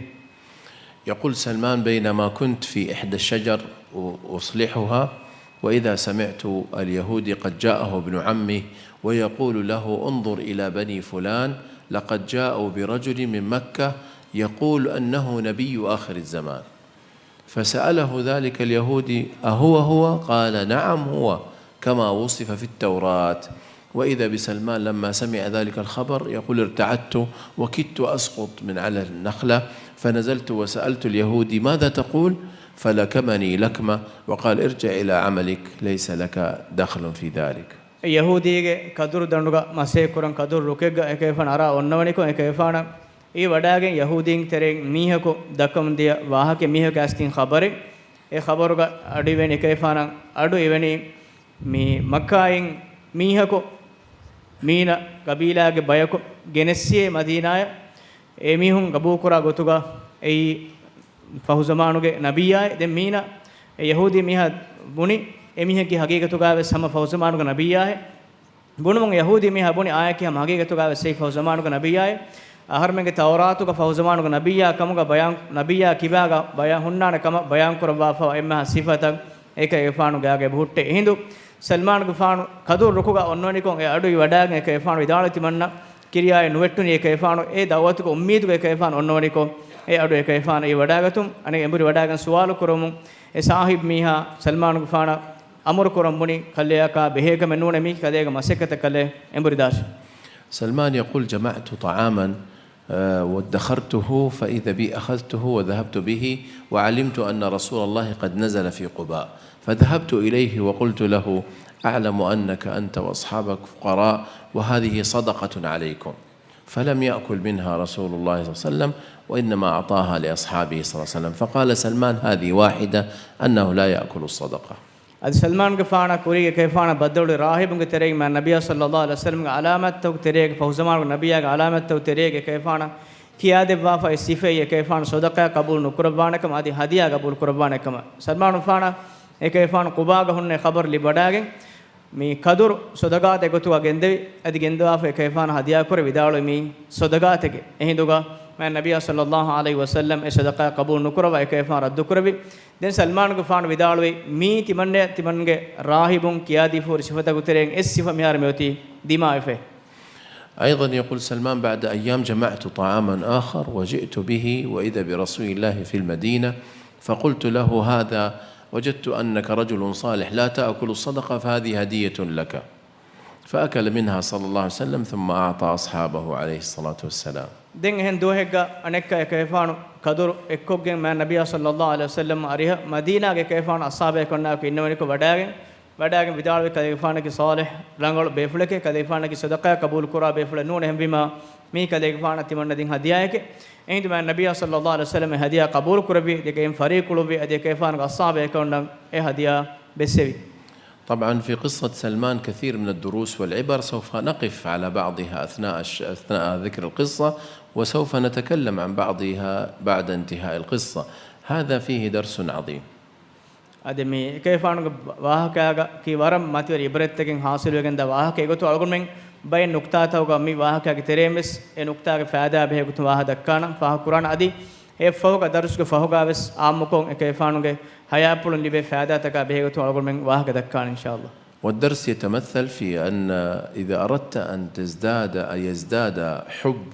يقول سلمان: بينما كنت في إحدى الشجر أصلحها، وإذا سمعت اليهودي قد جاءه ابن عمه ويقول له: انظر إلى بني فلان، لقد جاءوا برجل من مكة يقول أنه نبي آخر الزمان. فسأله ذلك اليهودي: أهو هو؟ قال: نعم هو، كما وصف في التوراة. وإذا بسلمان لما سمع ذلك الخبر يقول: ارتعدت وكدت أسقط من على النخلة، فنزلت وسألت اليهودي: ماذا تقول؟ فلكمني لكمة وقال: ارجع إلى عملك، ليس لك دخل في ذلك. އެ ޔަހޫދީގެ ކަދުރު ދަނޑުގަ މަސޭކުރަން ކަދުރު ރުކެއްގަ އެކަލޭގެފާނު އަރާ އޮންނަވަނިކޮށް، އެކަލޭގެފާނަށް އެ ވަޑާގެން ޔަހޫދީން ތެރެއިން މީހަކު ދައްކަމުން ދިޔަ ވާހަކަ މީހަކު އައިސް ތިން ޚަބަރެއް. އެ ޚަބަރުގަ އަޑު އިވެނީ އެކަލޭގެފާނަށް އަޑު އިވެނީ މި މައްކާއިން މީހަކު މީނަ ގަބީލާގެ ބަޔަކު ގެނެއްސިއޭ މަދީނާއަށް. އެ މީހުން ގަބޫލުކުރާ ގޮތުގަ އެއީ ފަހު ޒަމާނުގެ ނަބިއްޔާއޭ. ދެން މީނަ އެ ޔަހޫދީ މީހާ ބުނި އެ މީހަކީ ހަގީގަތުގައިވެސް ހަމަ ފަހު ޒަމާނުގެ ނަބިއްޔާއޭ. ބުނުމުން ޔަހޫދީ މީހާ ބުނި އާއެކީ ހަމަ ހަގީގަތުގައިވެސް އެއީ ފަހު ޒަމާނުގެ ނަބިއްޔާއޭ. އަހަރުމެންގެ ތައުރާތުގަ ފަހު ޒަމާނުގެ ނަބިއްޔާ ކަމުގަ ބަޔާން، ނަބިއްޔާ ކިބާގަ ބަޔާން ހުންނާނެ ކަމަށް ބަޔާންކުރައްވާފައިވާ އެންމެހާ ސިފަތައް އެކަލޭގެފާނުގެ ގާގަ އެބަހުއްޓޭ. އެހިނދު ސަލްމާނުގެފާނު ކަދުރު ރުކުގަ އޮންނަވަނިކޮށް އެ އަޑު އިވަޑާގެން އެކަލޭގެފާނު ވިދާޅުވި ތިމަންނަ ކިރިޔާއެއް ނުވެއްޓުނީ އެކަލޭގެފާނު އެ ދަޢުވަތުގެ އުއްމީދުގަ އެކަލޭގެފާނު އޮންނަވަނިކޮށް އެ އަޑު އެކަލޭގެފާނަށް އިވަޑާގަތުން. އަނެއް އެނބުރި ވަޑާގެން ސުވާލު ކުރަމުން އެ ސާހިބު މީހާ ސަލްމާނުގެފާނަށް އަމުރު ކުރަން ބުނި، ކަލެއަކާ ބެހޭ ކަމެއް ނޫނޭ، މީ ކަލޭގެ މަސައްކަތަށް ކަލޭ އެނބުރި ދާށޭ. سلمان يقول: جمعت طعاما، آه، وادخرته، فإذا بي أخذته وذهبت به، وعلمت أن رسول الله قد نزل في قباء، فذهبت إليه وقلت له: أعلم أنك أنت وأصحابك فقراء، وهذه صدقة عليكم. فلم يأكل منها رسول الله صلى الله عليه وسلم، وإنما أعطاها لأصحابه صلى الله عليه وسلم. فقال سلمان: هذه واحدة، أنه لا يأكل الصدقة. އަދި ސަލްމާންގެފާނަށް ކުރީގެ އެކަލޭގެފާނަށް ބައްދަލުވި ރާހިބުންގެ ތެރެއިން މާތް ނަބިއްޔާ ޞައްލައްލާހު ޢަލައިހި ވަސައްލަމްގެ ޢަލާމާތްތަކުގެ ތެރޭގަ، ފަހު ޒަމާނުގެ ނަބިއްޔާގެ ޢަލާމާތްތަކުގެ ތެރޭގަ އެކަލޭގެފާނަށް ކިޔާދެއްވާފައި ސިފައީ އެކަލޭގެފާނު ޞަދަޤާ ޤަބޫލު ނުކުރައްވާނެ ކަމަށް އަދި ހަދިޔާ ޤަބޫލު ކުރައްވާނެ ކަމަށް. ސަލްމާނުގެފާނަށް އެކަލޭގެފާނު ޤުބާގަ ހުންނަ އެ ޚަބަރު ލިބިވަޑާގެން، މި ކަދުރު ޞަދަޤާތެއް ގޮތުގަ ގެންދެވި، އަދި ގެންދަވާފަ އެކަލޭގެފާނު ހަދިޔާކުރެ ވިދާޅުވި މީ ޞަދަޤާތެކޭ. އެހިނދުގަ މާތް ނަބިއްޔާ ޞައްލައްލާހު ޢަލައިހި ވަސައްލަމް އެ ޞަދަޤާ ޤަބޫލު ނުކުރައްވާ އެކަލޭގެފާނު ރައްދުކުރެއްވި. ދެން ސަލްމާނުގެފާނު ވިދާޅުވީ، މީ ތިމަންނަ، ތިމަންގެ ރާހިބުން ކިޔާދީފަ ހުރި ސިފަތަކުގެ ތެރެއިން އެއް ސިފަ މިހާރު މިއޮތީ ދިމާވެފައި. أيضًا يقول سلمان: بعد أيام جمعت طعامًا آخر وجئت به وإذا برسول الله في المدينة، فقلت له: هذا، وجدت أنك رجل صالح لا تأكل الصدقة، فهذه هدية لك. فأكل منها صلى الله عليه وسلم ثم أعطى أصحابه عليه الصلاة والسلام. ދެން އެހެން ދުވަހެއްގަ އަނެއްކާ އެކަލޭގެފާނު ކަދުރު އެއްކޮށްގެން މާތް ނަބިއްޔާ ޞައްލައްލާހު ޢަލައިހި ވަސައްލަމް އަރިހަށް މަދީނާގެ އެކަލޭގެފާނު އަޞްޙާބު ބޭކަލުންނާއެކު އިންނަވަނިކޮށް ވަޑާގެން، ވަޑާގެން ވިދާޅުވި، ކަލޭގެފާނަކީ ޞާލިޙު ރަނގަޅު ބޭފުޅެކޭ، ކަލޭގެފާނަކީ ޞަދަޤާ ޤަބޫލު ކުރާ ބޭފުޅެއް ނޫނޭ، އެހެންވީމާ މީ ކަލޭގެފާނަށް ތިމަންނަ ދިން ހަދިޔާއެކޭ. އެހިނދު މާތް ނަބިއްޔާ ޞައްލައްލާހު ޢަލައިހި ވަސައްލަމް އެ ހަދިޔާ ޤަބޫލު ކުރެއްވި، ދެގެއިން ފަރީ ކުޅުއްވި، އަދި އެކަލޭގެފާނުގެ އަޞްޙާބު ބޭކަލުންނަށް އެ ހަދިޔާ ބެއްސެވި. طبعًا في قصة سلمان كثير من الدروس والعبر، سوف نقف على بعضها أثناء الش-، أثناء ذكر القصة، وسوف نتكلم عن بعضها بعد انتهاء القصة. هذا فيه درس عظيم. އަދި މި އެކަލޭގެފާނުގެ ވާހަކައިގަ ކީ ވަރަށް މަތިވެރި ޢިބްރަތްތަކެއް ޙާޞިލުވެގެންދާ ވާހަކަ. އެގޮތުން އަޅުގަނޑުމެން ބައެއް ނުކްތާތަކުގަ މި ވާހަކައިގެ ތެރެއިން ވެސް އެ ނުކްތާގެ ފައިދާ ބެހޭ ގޮތުން ވާހަކަ ދައްކާނަން ފާހަގަކުރާނަން. އަދި އެ ފަހުގަ ދަރުސުގެ ފަހުގަ ވެސް ޢާއްމުކޮށް އެކަލޭގެފާނުގެ ޙަޔާތްޕުޅުން ލިބޭ ފައިދާތަކާ ބެހޭ ގޮތުން އަޅުގަނޑުމެން ވާހަކަ ދައްކާނަން އިންޝާﷲ. والدرس يتمثل في أن إذا أردت أن تزداد، أن يزداد حب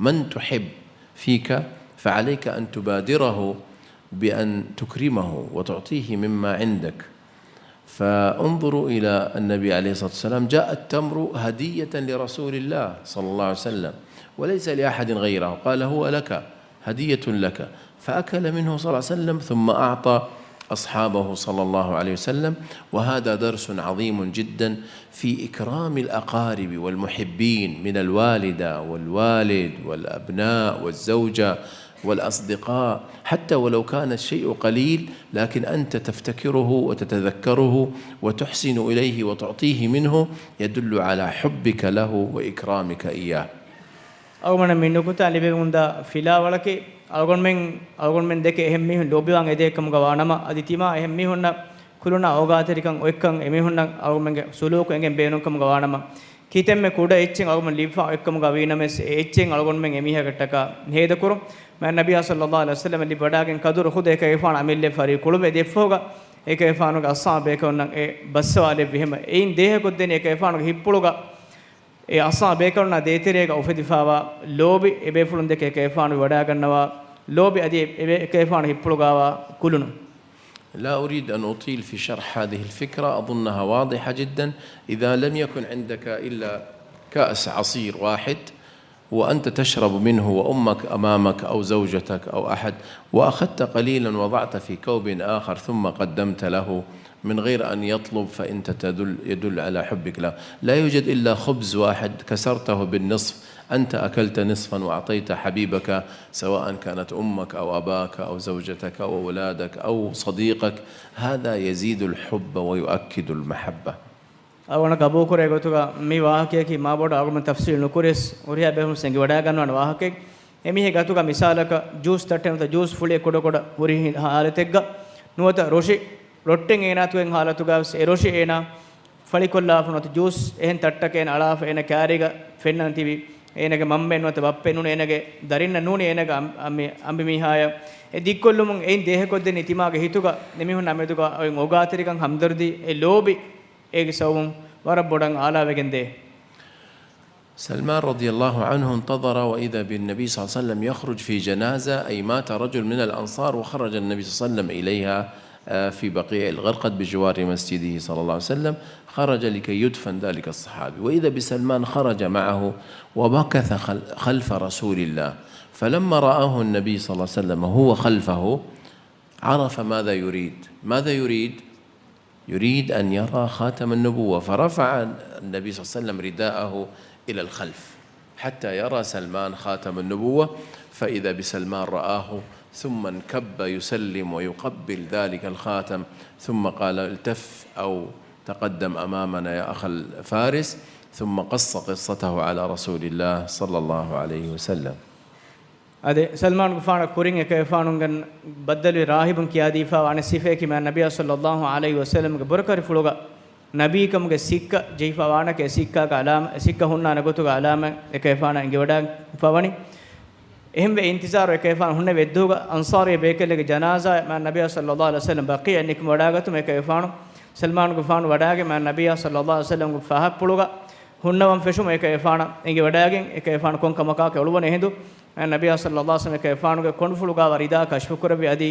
من تحب فيك، فعليك أن تبادره بأن تكرمه وتعطيه مما عندك. فانظروا إلى النبي عليه الصلاة والسلام، جاء التمر هدية لرسول الله صلى الله عليه وسلم وليس لأحد غيره، قال: هو لك، هدية لك، فأكل منه صلى الله عليه وسلم ثم أعطى أصحابه صلى الله عليه وسلم. وهذا درس عظيم جدًا في إكرام الأقارب والمحبين من الوالدة والوالد والأبناء والزوجة، والأصدقاء، حتى ولو كان الشيء قليل، لكن أنت تفتكره وتتذكره وتحسن إليه وتعطيه منه، يدل على حبك له وإكرامك إياه. އަޅުގަނޑަށް މި ނުކުތާ ލިބެމުންދާ ފިލާވަޅަކީ، އަޅުގަނޑުމެން، އަޅުގަނޑުމެން ދެކެ އެހެން މީހުން ލޯބިވާން އެދޭ ކަމުގަ ވާނަމަ، އަދި ތިމާ އެހެން މީހުންނަށް ކުލުނާ އޯގާތެރިކަން އޮތްކަން، އެމީހުންނަށް އަޅުގަނޑުމެންގެ ސުލޫކު އެނގެން ބޭނުން ކަމުގަ ވާނަމަ، ކިތަންމެ ކުޑަ އެއްޗެއް އަޅުގަނޑު ލިބިފަ އޮތްކަމުގަ ވީނަމަވެސް، އެ އެއްޗެއް އަޅުގަނޑުމެން އެމީހާގެ ޓަކާ ހޭދަކުރުން. މާތް ނަބިއްޔާ ޞައްލައްލާހު ޢަލައިހި ވަސައްލަމަށް ލިބިވަޑައިގެން ކަދުރު ޚުދު އެކަލޭގެފާނު އަމިއްލައަށް ފަރީ ކުޅުމެއް ދެއްފަހުގަ، އެކަލޭގެފާނުގެ އަޞްޙާބު ބޭކަލުންނަށް އެ ބައްސަވާލެއްވި ހަމަ، އެއިން ދޭހަކޮށްދެނީ އެކަލޭގެފާނުގެ ހިތްޕުޅުގަ އެ އަޞްޙާބު ބޭކަލުންނާ ދޭތެރޭގަ އުފެދިފާވާ ލޯބި، އެބޭފުޅުން ދެކެ އެކަލޭގެފާނު ވަޑައިގަންނަވާ ލޯބި އަދި އެ، އެ، އެކަލޭގެފާނު ހިތްޕުޅުގައިވާ ކުލުނު. لا أريد أن أطيل في شرح هذه الفكرة، أظنها واضحة جدًا. إذا لم يكن عندك إلا كأس عصير واحد وأنت تشرب منه وأمك أمامك أو زوجتك أو أحد، وأخذت قليلًا وضعت في كوب آخر ثم قدمت له من غير أن يطلب، فأنت تدل، يدل على حبك له. لا يوجد إلا خبز واحد كسرته بالنصف، أنت أكلت نصفا وأعطيت حبيبك، سواء كانت أمك أو أباك أو زوجتك أو أولادك أو صديقك، هذا يزيد الحب ويؤكد المحبة. އަޅުގަނޑަށް ގަބޫލުކުރޭ ގޮތުގަ މި ވާހަކަޔަކީ މާބޮޑަށް އަޅުގަނޑު ތަފްސީލު ނުކުރިޔަސް، ހުރިހާ ބޭފުޅުން އެނގިވަޑައިގަންނަވާނެ ވާހަކައެއް. އެމީހެއް ގަތުގަ މިސާލަކަށް ޖޫސް ތައްޓެއް ނުވަތަ ޖޫސް ފުޅިއެއް ކުޑަކުޑަ ހުރި ހި-، ހާލަތެއްގަ ނުވަތަ ރޮށި، ރޮއްޓެއް އޭނާ އަތުގައި ހާލަތުގަވެސް އެ ރޮށި އޭނާ ފަޅިކޮށްލާފަ ނުވަތަ ޖޫސް އެހެން ތައްޓަކަށް އޭނަ އަޅާފަ އޭނަ ކާރީގަ ފެންނަން ތިބި އޭނަގެ މަންމައެއް ނުވަތަ ބައްޕައެއް ނޫނީ އޭނަގެ ދަރިންނަށް ނޫނީ އޭނަގެ އަނބި-، އަނބިމީހާޔަށް އެ ދިއްކޮށްލުމުން އެއިން ދޭހަކޮށްދެނީ ތިމާގެ ހިތުގަ އެމީހުންނާ މެދުގަ އޮތް އޯގާތެރިކަން ހަމްދަރްދީ އެ ލޯބި އޭގެ ސަބަބުން ވަރަށް ބޮޑަށް އާލާވެގެންދޭ. سلمان رضي الله عنه انتظر وإذا بالنبي صلى الله عليه وسلم يخرج في جنازة، أي مات رجل من الأنصار وخرج النبي صلى الله عليه وسلم إليها، آه، في بقيع الغرقد بجوار مسجده صلى الله عليه وسلم، خرج لكي يدفن ذلك الصحابي، وإذا بسلمان خرج معه ومكث خل-، خلف رسول الله، فلما رآه النبي صلى الله عليه وسلم وهو خلفه عرف ماذا يريد. ماذا يريد؟ يريد أن يرى خاتم النبوة، فرفع النبي صلى الله عليه وسلم رداءه إلى الخلف حتى يرى سلمان خاتم النبوة، فإذا بسلمان رآه ثم انكب يسلم ويقبل ذلك الخاتم، ثم قال: التف أو تقدم أمامنا يا أخا الفارس، ثم قص قصته على رسول الله صلى الله عليه وسلم. އަދި ސަލްމާންގެފާނަށް ކުރިން އެކަލޭގެފާނުގެ ބައްދަލުވި ރާހިބުން ކިޔާދީފާވާ އަނެއް ސިފަޔަކީ މާތް ނަބިއްޔާ ޞައްލައްލާހު ޢަލައިހި ވަސައްލަމްގެ ބުރަކަރިފުޅުގަ ނަބީކަމުގެ ސިއްކަ ޖެހިފާވާނެކޭ، ސިއްކާގެ އަލާމަ-، ސިއްކަ ހުންނާނެ ގޮތުގެ އަލާމަތް އެކަލޭގެފާނަށް އެނގިވަޑައިފާވަނީ. އެހެންވެ އިންތިޒާރު އެކަލޭގެފާނު ހުންނެވި އެއްދުވަހުގަ އަންޞާރީ ބޭކަލެއްގެ ޖަނާޒާއެއް މާތް ނަބިއްޔާ ޞައްލައްލާހު ޢަލައިހި ވަސައްލަމް ބަޤީޢަށް ނިކުމެވަޑައިގަތުމަށް އެކަލޭގެފާނު، ސަލްމާންގެފާނު ވަޑައިގެން މާތް ނަބިއްޔާ ޞައްލައްލާހު ޢަލައިހި ވަސައްލަމްގެ ފަހަތްޕުޅުގަ ހުންނަވަން ފެށުމަށް އެކަލޭގެފާނަށް އެނގިވަޑައިގެން، އެކަލޭގެފާނު ކޮން ކަމަކާކަށް އުޅުވަނީ އެހިނދު، މާތް ނަބިއްޔާ ޞައްލައްލާހު ޢަލައިހި ވަސައްލަމް އެކަލޭގެފާނުގެ ކޮނޑުފުޅުގައިވާ ރިދާ ކަޝްފުކުރެއްވި އަދި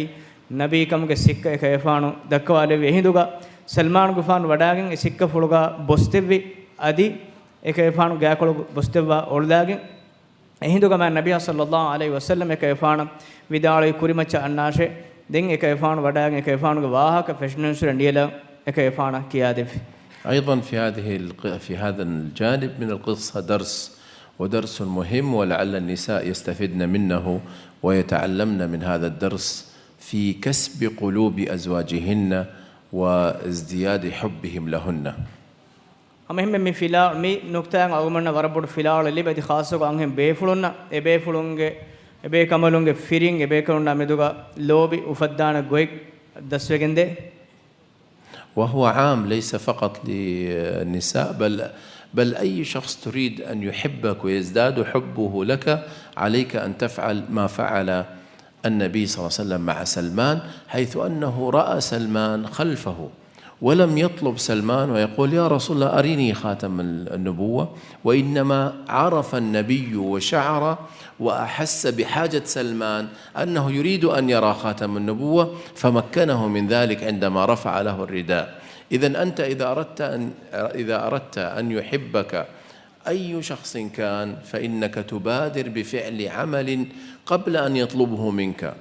ނަބީކަމުގެ ސިއްކަ އެކަލޭގެފާނު ދައްކަވާލެއްވި އެހިނދުގަ، ސަލްމާންގެފާނު ވަޑައިގެން އެ ސިއްކަފުޅުގަ ބޮސްދެއްވި އަދި އެކަލޭގެފާނު ގާކޮޅު ބޮސްދެއްވާ އޮޅުލާގެން، އެހިނދުގަ މާތް ނަބިއްޔާ ޞައްލައްލާހު ޢަލައިހި ވަސައްލަމް އެކަލޭގެފާނަށް ވިދާޅުވި ކުރިމައްޗަށް އަންނާށޭ. ދެން އެކަލޭގެފާނު ވަޑައިގެން އެކަލޭގެފާނުގެ ވާހަކަ ފެށުން ފެށުން ނިޔަލަން އެކަލޭގެފާނަށް ކިޔާދެއްވި. أيضًا في هذه الق-، في هذا الجانب من القصة درس، ودرس مهم، ولعل النساء يستفدن منه ويتعلمن من هذا الدرس في كسب قلوب أزواجهن وازدياد حبهم لهن. ހަމައެހެންމެ މި ފިލާ-، މި ނުކްތާއިން އަޅުގަނޑުމެންނަށް ވަރަށް ބޮޑު ފިލާވަޅެއް ލިބޭ. އަދި ޚާއްޞަކޮށް އަންހެން ބޭފުޅުންނަށް އެ ބޭފުޅުންގެ، އެ ބޭކަނބަލުންގެ ފިރިން އެ ބޭކަނބަލުންނާ މެދުގަ ލޯބި އުފައްދާނެ ގޮތް ދަސްވެގެންދޭ. وهو عام ليس فقط للنساء، بل، بل أي شخص تريد أن يحبك ويزداد حبه لك، عليك أن تفعل ما فعل النبي صلى الله عليه وسلم مع سلمان، حيث أنه رأى سلمان خلفه، ولم يطلب سلمان ويقول: يا رسول الله، أرني خاتم النبوة، وإنما عرف النبي وشعر وأحس بحاجة سلمان أنه يريد أن يرى خاتم النبوة، فمكنه من ذلك عندما رفع له الرداء. إذن أنت إذا أردت أن، إذا أردت أن يحبك أي شخص كان، فإنك تبادر بفعل عمل قبل أن يطلبه منك.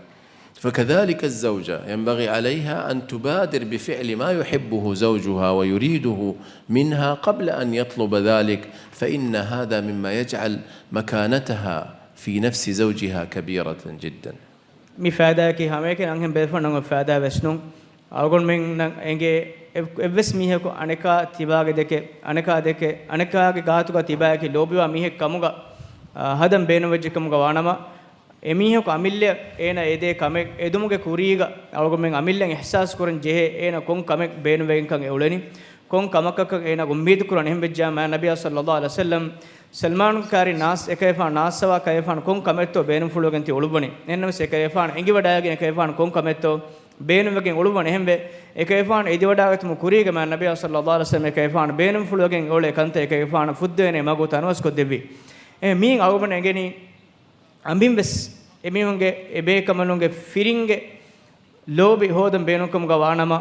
فكذلك الزوجة ينبغي عليها أن تبادر بفعل ما يحبه زوجها ويريده منها قبل أن يطلب ذلك، فإن هذا مما يجعل مكانتها في نفس زوجها كبيرة جدا. މި ފައިދާއަކީ ހަމައެކަނި އަންހެން ބޭފުޅުންނަށް އޮތް ފައިދާ ވެސް ނޫން. އަޅުގަނޑުމެންނަށް އެނގޭ އެ-، އެއްވެސް މީހަކު އަނެކާ ތިބާގެ ދެކެ، އަނެކާ ދެކެ، އަނެކާގެ ގާތުގަ ތިބާއަކީ ލޯބިވާ މީހެއް ކަމުގަ، އާ، ހަދަން ބޭނުންވެއްޖެ ކަމުގަ ވާނަމަ، އެމީހަކު އަމިއްލަ އޭނަ އެދޭ ކަމެއް އެދުމުގެ ކުރީގަ އަޅުގަނޑުމެން އަމިއްލައިން އިޙްސާސް ކުރަން ޖެހޭ އޭނަ ކޮން ކަމެއް ބޭނުންވެގެންކަން އެ އުޅެނީ. ކޮން ކަމަކަކަށް އޭނަ އުއްމީދު ކުރަން އެހެން ވެއްޖާ މާ ނަބިޔާ ޞައްލައްލާހު ޢަލައިހި ވަސައްލަމް ސަލްމާނުގެ ކާރި ނާސް އެކައިފާނު ނާސްސަވާ ކައިފާނު ކޮން ކަމެއްތޯ ބޭނުންފުޅުވެގެން ތި އުޅުއްވަނީ. އެހެންނަމަސް އެކައިފާނު އެނގިވަޑައިގެން އެކައިފާނު ކޮން ކަމެއްތޯ ބޭނުންވެގެން އުޅުއްވަން އެހެންވެ، އެކައިފާނު އެދިވަޑާގަތުމު ކުރީގަ މާ ނަބިޔާ ޞައްލައްލާހު ޢަލައިހި ވަސައްލަމް އެކައިފާނު ބޭނުންފުޅުވެގެން އެ އުޅޭ ކަންތައް އެކައިފާނު ފުއްދޭނެ މަގު ތަނަވަސްކޮށްދެއްވި. އެ މީން އަޅުގަނޑަށް އެނގެނީ އަނބިން ވެސް އެމީހުންގެ އެބޭކަނބަލުންގެ ފިރިންގެ ލޯބި ހޯދަން ބޭނުންކަމުގަ ވާނަމަ،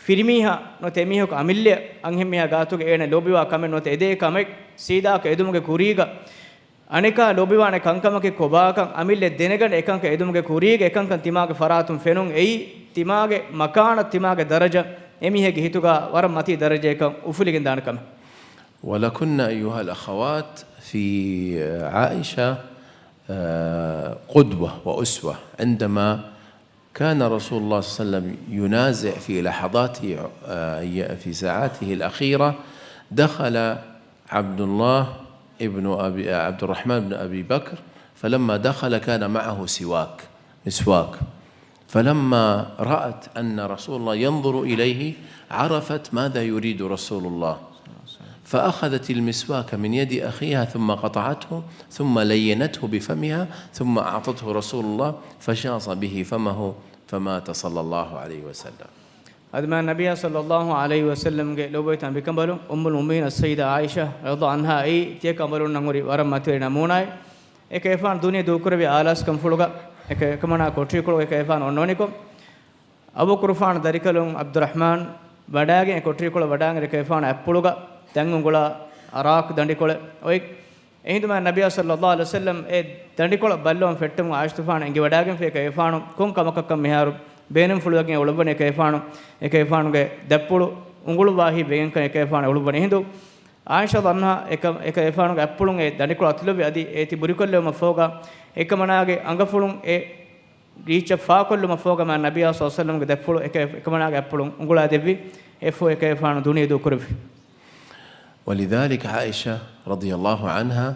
ފިރިމީހާ ނުވަތަ އެމީހަކު އަމިއްލައަށް އަންހެންމީހާ ގާތުގެ އޭނަ ލޯބިވާ ކަމެއް ނުވަތަ އެދޭ ކަމެއް ސީދާކަށް އެދުމުގެ ކުރީގަ، އަނެކާ ލޯބިވާނެ ކަންކަމަކީ ކޮބާކަން އަމިއްލަ ދެނެގަން އެކަންކަން އެދުމުގެ ކުރީގަ އެކަންކަން ތިމާގެ ފަރާތުން ފެނުން އެއީ، ތިމާގެ މަކާނަ ތިމާގެ ދަރަޖަ އެމީހެއްގެ ހިތުގަ ވަރަށް މަތީ ދަރަޖައަކަށް އުފުލިގެން ދާނެ ކަމެއް. ولكن أيها الأخوات في عائشة، آه، قدوة وأسوة. عندما كان رسول الله صلى الله عليه وسلم ينازع في لحظات، آه، في ساعاته الأخيرة، دخل عبد الله ابن أبي، عبد الرحمن بن أبي بكر، فلما دخل كان معه سواك، مسواك، فلما رأت أن رسول الله ينظر إليه عرفت ماذا يريد رسول الله، فأخذت المسواك من يد أخيها ثم قطعته ثم لينته بفمها ثم أعطته رسول الله فشاص به فمه فمات صلى الله عليه وسلم. އަދި މާ ނަބިޔާ ޞައްލައްލާހު ޢަލައިހި ވަސައްލަމްގެ ލޯބިވެތި އަނބިކަނބަލުން އުއްމުލް މުއުމިނީން އައްސައްޔިދާ ޢާއިޝާ ރަޟިޔައްލާހު ޢަންހާ އެއީ ތިޔަ ކަނބަލުންނަށް ހުރި ވަރަށް މަތިވެރި ނަމޫނާއެއް. އެކައިފާނު ދުނިޔެ ދޫކުރެއްވި އާލާސްކަންފުޅުގަ އެކަ-، އެކަމަނާ ކޮޓަރިކޮޅު އެކައިފާނު އޮންނަވަނިކޮށް، އަބޫބަކުރުފާނު ދަރިކަލުން ޢަބްދުއްރަޙްމާން ވަޑާގެން އެ ކޮޓަރިކޮޅަށް ވަޑާން އެކައިފާނު އަތްޕުޅުގަ ދަތް އުނގުޅާ އަރާކު ދަނޑިކޮޅެއް އޮތް. އެހިނދު މާ ނަބިޔާ ޞައްލައްލާހު ޢަލައިހި ވަސައްލަމް އެ ދަނޑިކޮޅަށް ބައްލަވަން ފެއްޓެމުން ޢާއިޝަތުފާނު އެނގިވަޑާގެންފި އެކައިފާނު ކޮން ކަމަކަށްކަން މިހާރު ބޭނުންފުޅުވެގެން އުޅުއްވަނީ އެކައިފާނު، އެކައިފާނުގެ ދަތްޕުޅު އުނގުޅުއްވާ ހިތް ވެގެންކަން އެކައިފާނު އުޅުއްވަނީ. އެހިނދު ޢާއިޝާ ރަޟިޔައްލާހު ޢަންހާ އެކަ-، އެކައިފާނުގެ އަތްޕުޅުން އެ ދަނޑިކޮޅު އަތުލެއްވި އަދި އޭތި ބުރިކޮށްލެވުމަށްފަހުގަ އެކަމަނާގެ އަނގަފުޅުން އެ ރީއްޗަށް ފާކޮށްލުމަށްފަހުގަ މާ ނަބިޔާ ޞައްލައްލާހު ޢަލައިހި ވަސައްލަމްގެ ދަތްޕުޅު އެކަ-، އެކަމަނާގެ އަތްޕުޅުން އުނގުޅާ ދެއްވި. އެއަށްފަހު އެކައިފާނު ދުނިޔެ ދޫކުރެއްވި. ولذلك عائشة رضي الله عنها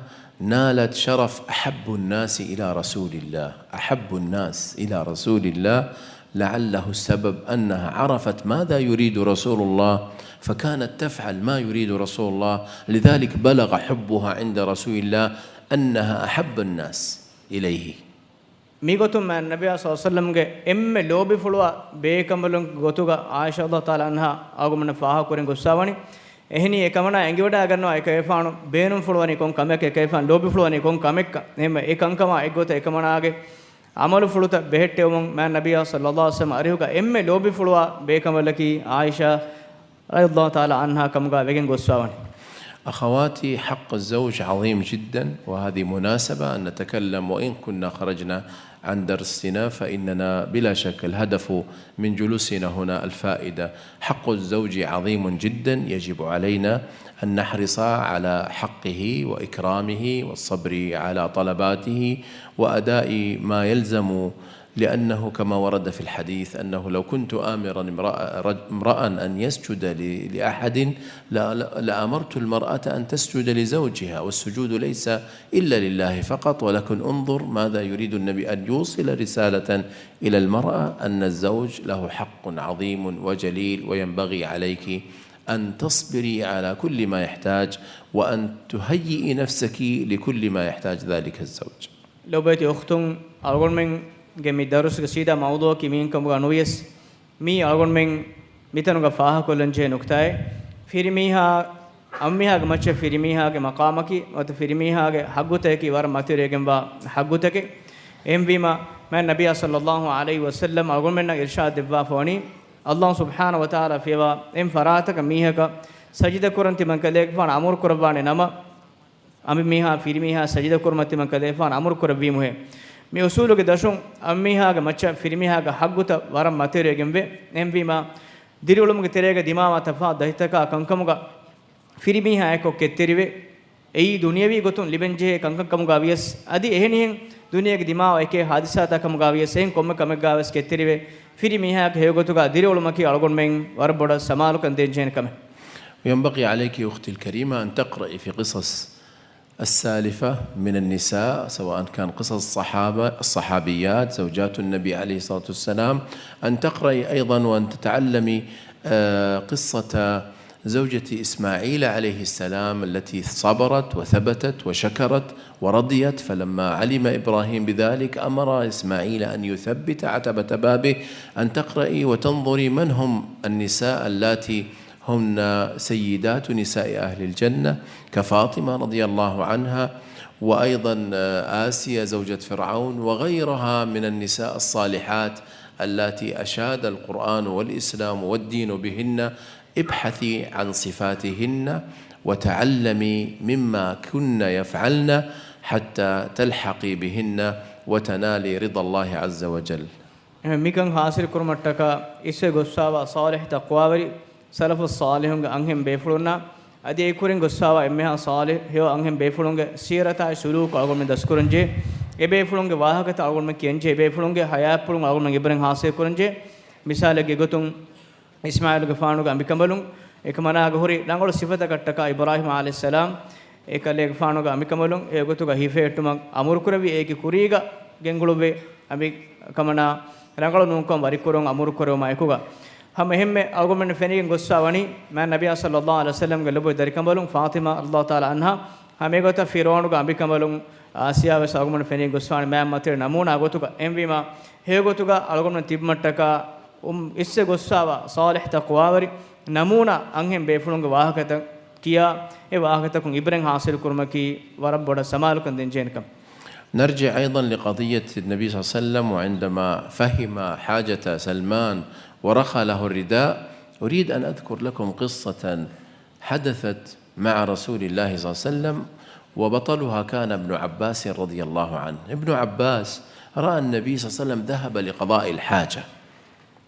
نالت شرف أحب الناس إلى رسول الله، أحب الناس إلى رسول الله، لعله السبب أنها عرفت ماذا يريد رسول الله، فكانت تفعل ما يريد رسول الله، لذلك بلغ حبها عند رسول الله أنها أحب الناس إليه. މިގޮތުން މާ ނަބިޔާ ޞައްލައްލާހު ޢަލައިހި ވަސައްލަމްގެ އެންމެ ލޯބިފުޅުވާ ބޭކަނބަލުންގެ ގޮތުގަ ޢާއިޝާ ރަޟިޔައްލާހު ތަޢާލާ ޢަންހާ އަޅުގަނޑުމެންނަށް ފާހަގަކުރަން ގޮއްސަވަނީ. އެހެނީ އެކަމަނާ އެނގިވަޑާގަންނަވާ އެކައިފާނު ބޭނުންފުޅުވަނީ ކޮން ކަމެއް، އެކައިފާނު ލޯބިފުޅުވަނީ ކޮން ކަމެއްކަން. އެހެންވެ އެ ކަންކަމާ އެއްގޮތަށް އެކަމަނާގެ ޢަމަލުފުޅުތައް ބެހެއްޓެވުމުން މާ ނަބިޔާ ޞައްލައްލާހު ޢަލައިހި ވަސައްލަމް އަރިހުގަ އެންމެ ލޯބިފުޅުވާ ބޭކަނބަލަކީ ޢާއިޝާ ރަޟިޔައްލާހު ތަޢާލާ ޢަންހާ ކަމުގަ ވެގެން ގޮއްސަވަނީ. أخواتي، حق الزوج عظيم جدا، وهذه مناسبة أن نتكلم وإن كنا خرجنا عن درسنا، فإننا بلا شك الهدف من جلوسنا هنا الفائدة. حق الزوج عظيم جدا، يجب علينا أن نحرص على حقه وإكرامه والصبر على طلباته وأداء ما يلزم، لأنه كما ورد في الحديث أنه لو كنت آمرا امرأ-، رج-، امرأ أن يسجد ل-، لأحد ل-، لأمرت المرأة أن تسجد لزوجها، والسجود ليس إلا لله فقط، ولكن انظر ماذا يريد النبي أن يوصل رسالة إلى المرأة أن الزوج له حق عظيم وجليل، وينبغي عليك أن تصبري على كل ما يحتاج، وأن تهيئي نفسك لكل ما يحتاج ذلك الزوج. ލޮބުވެތި އުޚްތުން، އަޅުގަނޑުމެންގެ މި ދަރުސްގެ ސީދާ މައުޟޫޢަކީ މިއިން ކަމުގަ ނުވިޔަސް، މީ އަޅުގަނޑުމެން މިތަނުގަ ފާހަގަކޮށްލަންޖެހޭ ނުކުތާއެއް. ފިރިމީހާ، އަނބިމީހާގެ މައްޗަށް ފިރިމީހާގެ މަޤާމަކީ ނުވަތަ ފިރިމީހާގެ ޙައްޤުތަކަކީ ވަރަށް މަތިވެރިވެގެންވާ ޙައްޤުތަކެއް. އެހެންވީމަ، މާތް ނަބިއްޔާ ޞައްލައްލާހު ޢަލައިހި ވަސައްލަމް އަޅުގަނޑުމެންނަށް އިރްޝާދު ދެއްވާފަ ވަނީ، ﷲ ސުބްޙާނަހޫ ވަތަޢާލާ ފިޔަވާ އެއް ފަރާތަކަށް މީހަކަށް ސަޖިދަ ކުރަން ތިމަން ކަލޭގެފާނު އަމުރު ކުރައްވާނެ ނަމަ، އަނބިމީހާ ފިރިމީހާ ސަޖިދަ ކުރުމަށް ތިމަން ކަލޭފާނު އަމުރު ކުރެއްވީމުހޭ. މި އުޞޫލުގެ ދަށުން އަނބިމީހާގެ މައްޗަށް ފިރިމީހާގެ ޙައްޤުތައް ވަރަށް މަތިވެރިވެގެންވޭ. އެހެންވީމާ، ދިރިއުޅުމުގެ ތެރޭގަ ދިމާވާ ތަފާތު ދަތިތަކާ ކަންކަމުގަ ފިރިމީހާ އެކޮށް ކެތްތެރިވޭ. އެއީ ދުނިޔަވީ ގޮތުން ލިބެންޖެހޭ ކަންކަން ކަމުގަ ވިޔަސް، އަދި އެހެނިހެން ދުނިޔޭގެ ދިމާވާ އެކޭ ހާދިސާތައް ކަމުގަ ވިޔަސް، އެހެން ކޮންމެ ކަމެއްގަ ވެސް ކެތްތެރިވެ، ފިރި މީހާގެ ހެޔޮގޮތުގަ ދިރިއުޅުމަކީ އަޅުގަނޑުމެން ވަރަށް ބޮޑަށް ސަމާލުކަން ދޭންޖެހޭނެ ކަމެއް. وينبغي عليك أختي الكريمة أن تقرأي في قصص السالفة من النساء، سواء كان قصص الصحابة، الصحابيات، زوجات النبي عليه الصلاة والسلام، أن تقرأي أيضًا وأن تتعلمي، آه، قصة زوجة إسماعيل عليه السلام التي صبرت وثبتت وشكرت ورضيت، فلما علم إبراهيم بذلك أمر إسماعيل أن يثبت عتبة بابه، أن تقرأي وتنظري من هم النساء اللاتي هن سيدات نساء أهل الجنة كفاطمة رضي الله عنها، وأيضًا، آه، آسيا زوجة فرعون وغيرها من النساء الصالحات اللاتي أشاد القرآن والإسلام والدين بهن. ابحثي عن صفاتهن وتعلمي مما كن يفعلن حتى تلحقي بهن وتنالي رضا الله عز وجل. އެހެން މިކަން ހާސިލް ކުރުމަށްޓަކާ އިސްވެ ގޮއްސާވާ ޞާލިޙު ތަޤްވާވެރި ސަލަފުއް ޞާލިޙުންގެ އަންހެން ބޭފުޅުންނާ އަދި އެކުރިން ގޮއްސާވާ އެންމެހާ ޞާލިޙު ހެޔޮ އަންހެން ބޭފުޅުންގެ ސީރަތާއި ސުލޫކު އަޅުގަނޑުމެން ދަސްކުރަންޖެހޭ. އެބޭފުޅުންގެ ވާހަކަތައް އަޅުގަނޑުމެން ކިޔަންޖެހޭ. އެބޭފުޅުންގެ ޙަޔާތްޕުޅުން އަޅުގަނޑުމެން އިބްރަތް ޙާޞިލް ކުރަންޖެހޭ. މިސާލެއްގެ ގޮތުން، އިސްމާޢީލުގެފާނުގެ އަނބިކަނބަލުން އެކަމަނާގެ ހުރި ރަނގަޅު ސިފަތަކަށްޓަކާ އިބްރާހީމް ޢަލައިހިއްސަލާމް އެކަލޭގެފާނުގެ އަނބިކަނބަލުން އެގޮތުގަ ހިފެހެއްޓުމަށް އަމުރުކުރެއްވި، އޭގެ ކުރީގަ ގެންގުޅުއްވި އަނބިކަމަނާ ރަނގަޅު ނޫންކަން ވަރިކުރުން އަމުރުކުރެވުމާ އެކުގަ. ހަމަ އެހެންމެ އަޅުގަނޑުމެން ފެނިގެން ގޮއްސާ ވަނީ މާތް ނަބިއްޔާ ޞައްލައްލާހު ޢަލައިހި ވަސައްލަމްގެ ލޮބުވެތި ދަރިކަނބަލުން ފާޠިމާ ރަޟިޔައްލާހު ތަޢާލާ ޢަންހާ، ހަމަ އެގޮތަށް ފިރްޢައުނުގެ އަނބިކަނބަލުން އާސިޔާ ވެސް އަޅުގަނޑުމެން ފެނިގެން ގޮއްސާ ވަނީ މާތް މަތިވެރި ނަމޫނާ ގޮތުގަ. އެހެންވީމާ ހެޔޮގޮތުގަ އަޅުގަނޑުމެން ތިބުމަށްޓަކާ އު-، އިސްވެ ގޮއްސާވާ ޞާލިޙު ތަޤްވާވެރި ނަމޫނާ އަންހެން ބޭފުޅުންގެ ވާހަކަތައް ކިޔާ، އެ ވާހަކަތަކުން އިބްރަތް ޙާޞިލު ކުރުމަކީ ވަރަށް ބޮޑަށް ސަމާލުކަން ދޭންޖެހޭނެ ކަމެއް. نرجع أيضًا لقضية النبي صلى الله عليه وسلم، وعندما فهم حاجة سلمان ورخى له الرداء، أريد أن أذكر لكم قصة حدثت مع رسول الله صلى الله عليه وسلم، وبطلها كان ابن عباس رضي الله عنه. ابن عباس رأى النبي صلى الله عليه وسلم ذهب لقضاء الحاجة،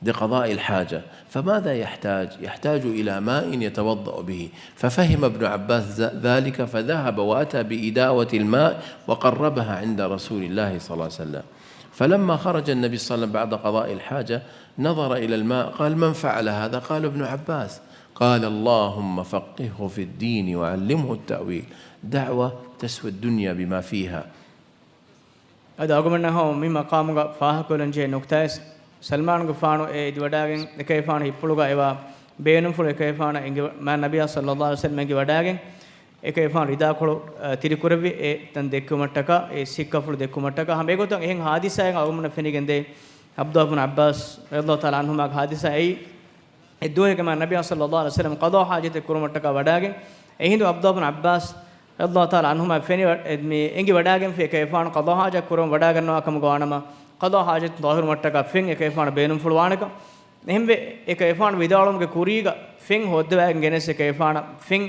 لقضاء الحاجة، فماذا يحتاج؟ يحتاج إلى ماء يتوضأ به، ففهم ابن عباس ذ-، ذلك، فذهب وأتى بإداوة الماء وقربها عند رسول الله صلى الله عليه وسلم. فلما خرج النبي صلى الله عليه وسلم بعد قضاء الحاجة، نظر إلى الماء، قال: "من فعل هذا؟" قال: "ابن عباس." قال: "اللهم فقهه في الدين وعلمه التأويل." دعوة تسوى الدنيا بما فيها. އަދި އަޅުގަނޑުމެންނަށް ހަމަ މި މަޤާމުގަ ފާހަގަކޮށްލަންޖެހޭ ނުކުތާވެސް، ސަލްމާނުގެފާނު އެ އިދިވަޑާގެން އެކަލޭގެފާނު ހިތްޕުޅުގަ އެވާ ބޭނުންފުޅު އެކަލޭގެފާނަށް އެނގި، މާތް ނަބިއްޔާ ޞައްލައްލާހު ޢަލައިހި ވަސައްލަމަށް އެނގިވަޑާގެން އެކަލޭގެފާނު ރިދާކޮޅު، އަ، ތިރިކުރެއްވި އެ ތަން ދެއްކުމަށްޓަކާ، އެ ސިއްކަފުޅު ދެއްކުމަށްޓަކާ. ހަމަ އެގޮތަށް އެހެން ހާދިސާއެއް އަޅުގަނޑުމެންނަށް ފެނިގެންދޭ. ޢަބްދުﷲ ބިން ޢައްބާސް ރަޟިޔައްލާހު ތަޢާލާ ޢަންހުމާގެ ހާދިސާ އެއީ. އެ ދުވަހެއްގަ މާތް ނަބިއްޔާ ޞައްލައްލާހު ޢަލައިހި ވަސައްލަމަ ޤަޟާ ޙާޖަތެއް ކުރުމަށްޓަކާ ވަޑާގެން، އެހިނދު ޢަބްދުﷲ ބިން ޢައްބާސް ރަޟިޔައްލާހު ތަޢާލާ ޢަންހުމާ ފެނި ވަ-، އެ، މި އެނގި ވަޑާގެންފި އެކަލޭގެފާނު ޤަޟާ ޙާޖަތް ކުރަން ވަޑާގަންނަވާ ކަމުގަ ވާނަމަ، ޤަޟާ ޙާޖަތުން ދާހިރުވުމަށްޓަކާ ފެން އެކަލޭގެފާނަށް ބޭނުންފުޅު ވާނެކަން. އެހެންވެ، އެކަލޭގެފާނު ވިދާޅުވުމުގެ ކުރީގަ ފެން ހޯއްދަވާގެން ގެނެސް އެކަލޭގެފާނަށް ފެން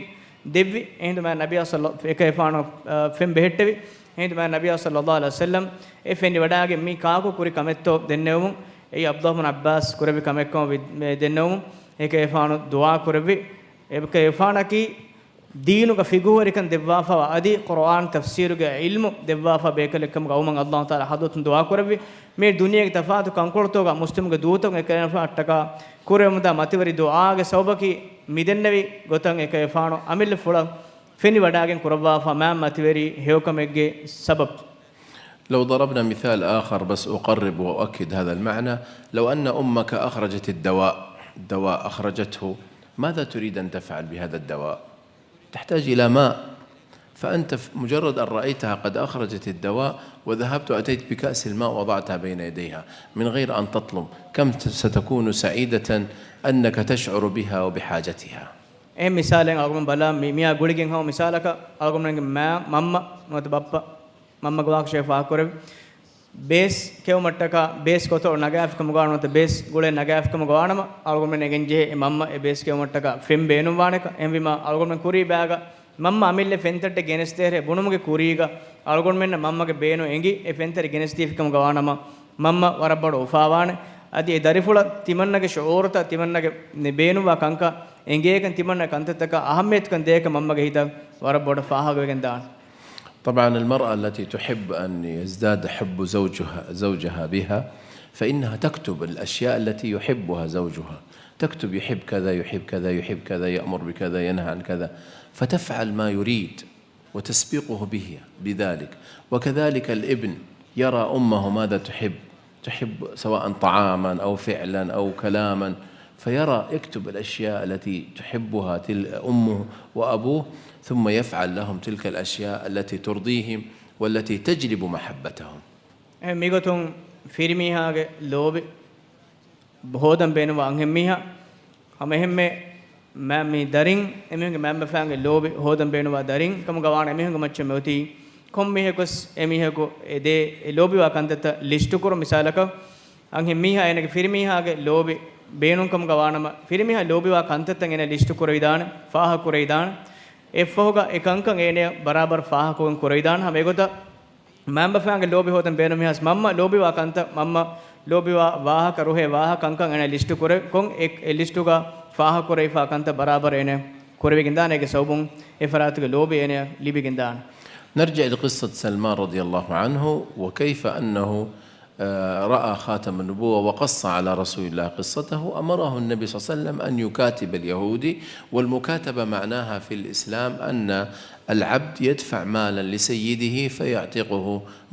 ދެއްވި. އެހިނދު މާތް ނަބިއްޔާ ޞައްލަ-، އެކަލޭގެފާނަށް، އަ، ފެން ބެހެއްޓެވި. އެހިނދު މާތް ނަބިއްޔާ ޞައްލައްލާހު ޢަލައިހި ވަސައްލަމަ އެ ފެނިވަޑާގެން މީ ކާކު ކުރި ކަމެއްތޯ ދެންނެވުމުން، އެއީ ޢަބްދުﷲ ބިން ޢައްބާސް ކުރެއްވި ކަމެއްކަމަށް ވި-، މެ-، ދެންނެވުމުން، އެކަލޭގެފާނު ދުޢާ ކުރެއްވި. އެކަލޭގެފާނަކީ ދީނުގަ ފިޤުހުވެރިކަން ދެއްވާފައިވާ އަދި ޤުރުއާން ތަފްސީރުގެ ޢިލްމު ދެއްވާފަ ބޭކަލެއްކަމުގަ ވުމުން ﷲ ތަޢާލާ ޙަޟްރަތުން ދުޢާ ކުރެއްވި. މި ދުނިޔޭގެ ތަފާތު ކަންކޮޅުތަކުގަ މުސްލިމުގެ ދޫތަކުން އެކަލޭގެފާނަށްޓަކާ ކުރެވެމުންދާ މަތިވެރި ދުޢާގެ ސަބަބަކީ މިދެންނެވި ގޮތަށް އެކަލޭގެފާނު އަމިއްލަ ފުޅަށް ފެނިވަޑާގެން ކުރައްވާފަ މާތް މަތިވެރި ހެޔޮކަމެއްގެ ސަބަބު. لو ضربنا مثال آخر بس أقرب وأؤكد هذا المعنى، لو أن أمك أخرجت الدواء، الدواء أخرجته، ماذا تريد أن تفعل بهذا الدواء؟ تحتاج إلى ماء، فأنت ف-، مجرد أن رأيتها قد أخرجت الدواء وذهبت وأتيت بكأس الماء وضعتها بين يديها من غير أن تطلب، كم ت-، ستكون سعيدة أنك تشعر بها وبحاجتها. އެ މިސާލެއް އަޅުގަނޑު ބަލާ، މި-، މިއާ ގުޅިގެން ހަމަ މިސާލަކަށް އަޅުގަނޑުމެންގެ މާ-، މަންމަ ނުވަތަ ބައްޕަ، މަންމަގެ ވާހަކަ ޝޭޚް ފާހަގަކުރެއްވި. ބޭސް ކެއުމަށްޓަކާ، ބޭސް ކޮތަޅު ނަގާފިކަމުގަ ނުވަތަ ބޭސް ގުޅޭ ނަގާފިކަމުގަ ވާނަމަ، އަޅުގަނޑުމެން އެނގެންޖެހޭ އެ މަންމަ އެ ބޭސް ކެއުމަށްޓަކާ ފެން ބޭނުންވާނެކަން. އެހެންވީމާ، އަޅުގަނޑުމެން ކުރީ ބައިގަ މަންމަ އަމިއްލަ ފެންތައްޓެއް ގެނެސްދޭހެރޭ ބުނުމުގެ ކުރީގަ، އަޅުގަނޑުމެންނަށް މަންމަގެ ބޭނުން އެނގި، އެ ފެންތައް ގެނެސްދީފިކަމުގަ ވާނަމަ، މަންމަ ވަރަށް ބޮޑަށް އުފާވާނެ. އަދި އެ ދަރިފުޅަށް ތިމަންނަގެ ޝުޢޫރުތައް، ތިމަންނަގެ ބޭނުންވާ ކަންކަން އެނގޭކަން ތިމަންނަ ކަންތައްތަކަށް އަހައްމިޔަތުކަން ދޭކަން މަންމަގެ ހިތަށް ވަރަށް ބޮޑަށް ފާހަގަވެގެން ދާނެ. طبعا المرأة التي تحب أن يزداد حب زوجها، زوجها بها، فإنها تكتب الأشياء التي يحبها زوجها، تكتب يحب كذا، يحب كذا، يحب كذا، يأمر بكذا، ينهى عن كذا، فتفعل ما يريد وتسبقه به بذلك. وكذلك الابن يرى أمه ماذا تحب، تحب سواء طعاما أو فعلا أو كلاما، فيرى، يكتب الأشياء التي تحبها تل-، أمه وأبوه، ثم يفعل لهم تلك الأشياء التي ترضيهم والتي تجلب محبتهم. އެ މިގޮތުން ފިރިމީހާގެ ލޯބި ހޯދަން ބޭނުންވާ އަންހެންމީހާ ހަމަ އެހެންމެ މާ-، މި ދަރިން އެމީހުންގެ މައިންބަފައިންގެ ލޯބި ހޯދަން ބޭނުންވާ ދަރިން ކަމުގަ ވާނެ އެމީހުންގެ މައްޗަށް މިއޮތީ ކޮން މީހަކުވެސް އެމީހަކު އެ ދޭ އެ ލޯބިވާ ކަންތައްތައް ލިސްޓުކުރުން. މިސާލަކަށް އަންހެން މީހާ އޭނަގެ ފިރިމީހާގެ ލޯބި ބޭނުންކަމުގަ ވާނަމަ، ފިރިމީހާ ލޯބިވާ ކަންތައްތައް އޭނަ ލިސްޓު ކުރެވިދާނެ، ފާހަގަ ކުރެވިދާނެ. އެއަށްފަހުގަ އެ ކަންކަން އޭނަ ބަރާބަރަށް ފާހަގަކޮށް ކުރެވިދާނެ. ހަމަ އެގޮތަށް މައިންބަފައިންގެ ލޯބި ހޯދަން ބޭނުން މިހާސް މަންމަ ލޯބިވާ ކަންތައް، މަންމަ ލޯބިވާ ވާހަކަ، ރުހޭ ވާހަކަ ކަންކަން އޭނަ ލިސްޓު ކުރެ، ކޮން އެ، އެ ލިސްޓުގަ ފާހަގަ ކުރެވިފާ ކަންތައް ބަރާބަރަށް އޭނަ ކުރެވިގެން ދާނެ. އޭގެ ސަބަބުން އެ ފަރާތުގެ ލޯބި އޭނަ ލިބިގެން ދާނެ. نرجع لقصة سلمان رضي الله عنه وكيف أنه، آه، رأى خاتم النبوة وقص على رسول الله قصته. أمره النبي صلى الله عليه وسلم أن يكاتب اليهودي، والمكاتبة معناها في الإسلام أن العبد يدفع مالا لسيده فيعتقه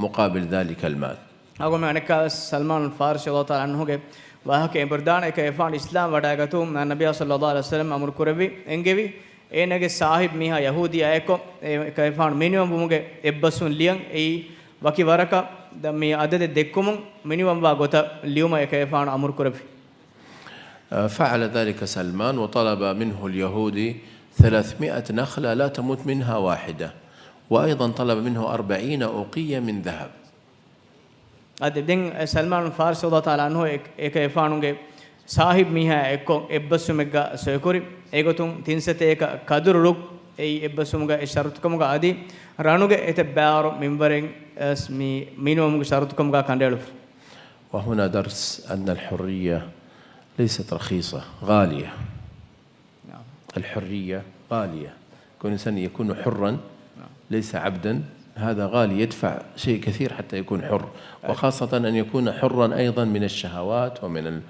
مقابل ذلك المال. އަގުމެ އަނެއްކާވެސް ސަލްމާނު ފާރިސީ ރަޟިޔަﷲ ތަޢާލާ ޢަންހުގެ ވާހަކަ އެބަރުދާނެ. އެކަ އެފާން އިސްލާމް ވަޑައިގަތުމުން ނަބިއްޔާ ޞައްލަﷲ ޢަލައިހި ވަސައްލަމް އަމުރު ކުރެއްވި އެންގެވި، އޭނަގެ ސާހިބް މީހާ ޔަހޫދީ އައެކޮ، އެކަ އެފާން މިނިވަން ވުމުގެ އެއްބަސްވުން ލިޔަން އެއީ ވަކި ވަރަކަށް ދަ-، މި އަދަދެއް ދެއްކުމުން މިނިވަންވާ ގޮތަށް ލިޔުމަށް އެކަ އެފާން އަމުރު ކުރެއްވި. آه، فعل ذلك سلمان وطلب منه اليهودي ثلاثمائة نخلة لا تموت منها واحدة، وأيضا طلب منه أربعين أوقية من ذهب. އަދި ދެން އެ ސަލްމާނު ފާރިސީ ރަޟިޔަﷲ ތަޢާލާ ޢަންހު އެ-، އެކަ އެފާނުގެ ސާހިބް މީހާ އެއްކޮށް އެއްބަސްވުމެއްގަ ސޮއިކުރި. އެގޮތުން ތިން ސަތޭކަ ކަދުރު ރުއް އެއީ އެއްބަސްވުމުގަ އެއް ޝަރުތުކަމުގަ އަދި ރަނުގެ އެތައް ބައިވަރު މިންވަރެއް އަސް މި މިނިވަންވުމުގެ ޝަރުތުކަމުގަ ކަނޑައެޅުފި. وهنا درس أن الحرية ليست رخيصة، غالية. نعم. الحرية غالية. كون إنسان يكون حرا، نعم، ليس عبدا، هذا غالي، يدفع شيء كثير حتى يكون حر، وخاصة أن يكون حرا أيضا من الشهوات ومن ال-،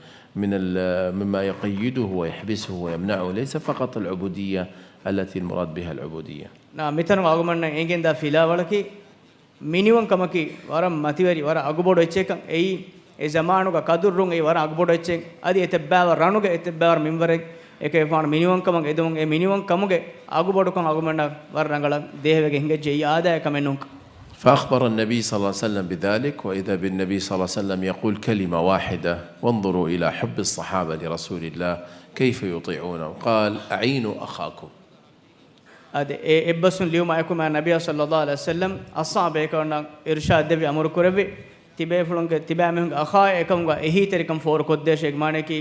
من ال-، مما يقيده ويحبسه ويمنعه، ليس فقط العبودية التي المراد بها العبودية. ނާ، މިތަނުގަ އަޅުގަނޑަށް އެނގެންދާ ފިލާވަޅަކީ، މިނިވަންކަމަކީ ވަރަށް މަތިވެރި، ވަރަށް އަގުބޮޑު އެއްޗެއްކަން. އެއީ، އެ ޒަމާނުގަ ކަދުރު ރުއް އެއީ ވަރަށް އަގުބޮޑު އެއްޗެއް. އަދި އެތައްބައިވަރު ރަނުގެ އެތައްބައިވަރު މިންވަރެއް އެކަ އެފާނު މިނިވަންކަމަށް އެދުމުން، އެ މިނިވަންކަމުގެ އަގުބޮޑުކަން އަޅުގަނޑަށް ވަރަށް ރަނގަޅަށް ދޭހަވެގެން ހިނގައްޖެ. އެއީ އާދައެއް ކަމެއް ނޫން. فأخبر النبي صلى الله عليه وسلم بذلك، وإذا بالنبي صلى الله عليه وسلم يقول كلمة واحدة، وانظروا إلى حب الصحابة لرسول الله كيف يطيعونه، قال: أعينوا أخاكم. އަދި އެ އެއްބަސްވުން ލިޔުމާއެކު މާ ނަބިއްޔާ ޞައްލަﷲ ޢަލައިހި ވަސައްލަމް އަޞްޙާބޭކަލުންނަށް އިރުޝާދު ދެއްވި، އަމުރު ކުރެއްވި، ތިބޭފުޅުންގެ، ތިބޭމީހުންގެ އަޚާ އެކަމުގަ އެހީތެރިކަން ފޯރުކޮށްދޭށޭ. މާނައަކީ،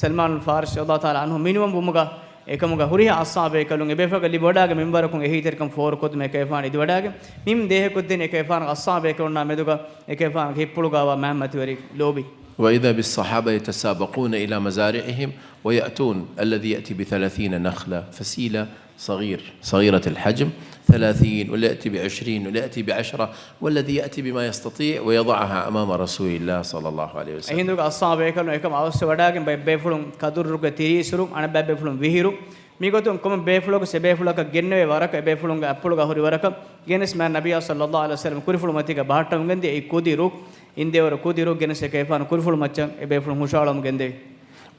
ސަލްމާނު ފާރިސީ ރަޟިޔަﷲ ތަޢާލާ ޢަންހު މިނިވަން ވުމުގަ އެކަމުގަ ހުރިހާ އަޞްޙާބޭކަލުން އެބޭފުޅުންގެ ލިބިވަޑާގެ މިންވަރަކުން އެހީތެރިކަން ފޯރުކޮށްދިނުމަށް އެކަ އެފާން އެދިވަޑާގެ، މި ދޭހަކޮށްދޭނީ އެކަ އެފާން އަޞްޙާބޭކަލުންނާ މެދުގަ އެކަ އެފާންގެ ހިތްޕުޅުގަވާ މާތް މަތިވެރި ލޯބި. وإذا بالصحابة يتسابقون إلى مزارعهم ويأتون، الذي يأتي بثلاثين نخلة فسيلة، صغير، صغيرة الحجم، ثلاثين، واللي يأتي بعشرين، واللي يأتي بعشرة، والذي يأتي بما يستطيع ويضعها أمام رسول الله صلى الله عليه وسلم. އެހިނދުގަ އަޞްޙާބޭކަލުން އެކަމަށް އަވަސްވެވަޑާގެން ބައެއް ބޭފުޅުން ކަދުރުގެ ތިރީސް ރުއް، އަނެއް ބައެއް ބޭފުޅުން ވިހި ރުއް. މިގޮތުން ކޮންމެ ބޭފުޅަކު އެބޭފުޅަކަށް ގެންނެވޭ ވަރަކަށް، އެބޭފުޅުންގެ އަތްޕުޅުގަ ހުރި ވަރަކަށް ގެނެސް މާ ނަބިއްޔާ ޞައްލަﷲ ޢަލައިހި ވަސައްލަމް ކުރިފުޅު މަތީގަ ބަހައްޓަމުން ގެންދިޔަ އެއީ ކުދި ރުއް، އިން ދެވަރު ކުދި ރުއް ގެނެސް އެކަ އެފާން ކުރިފުޅު މައްޗަށް އެބޭފުޅުން ހުށަހަޅަމުން ގެންދެވި.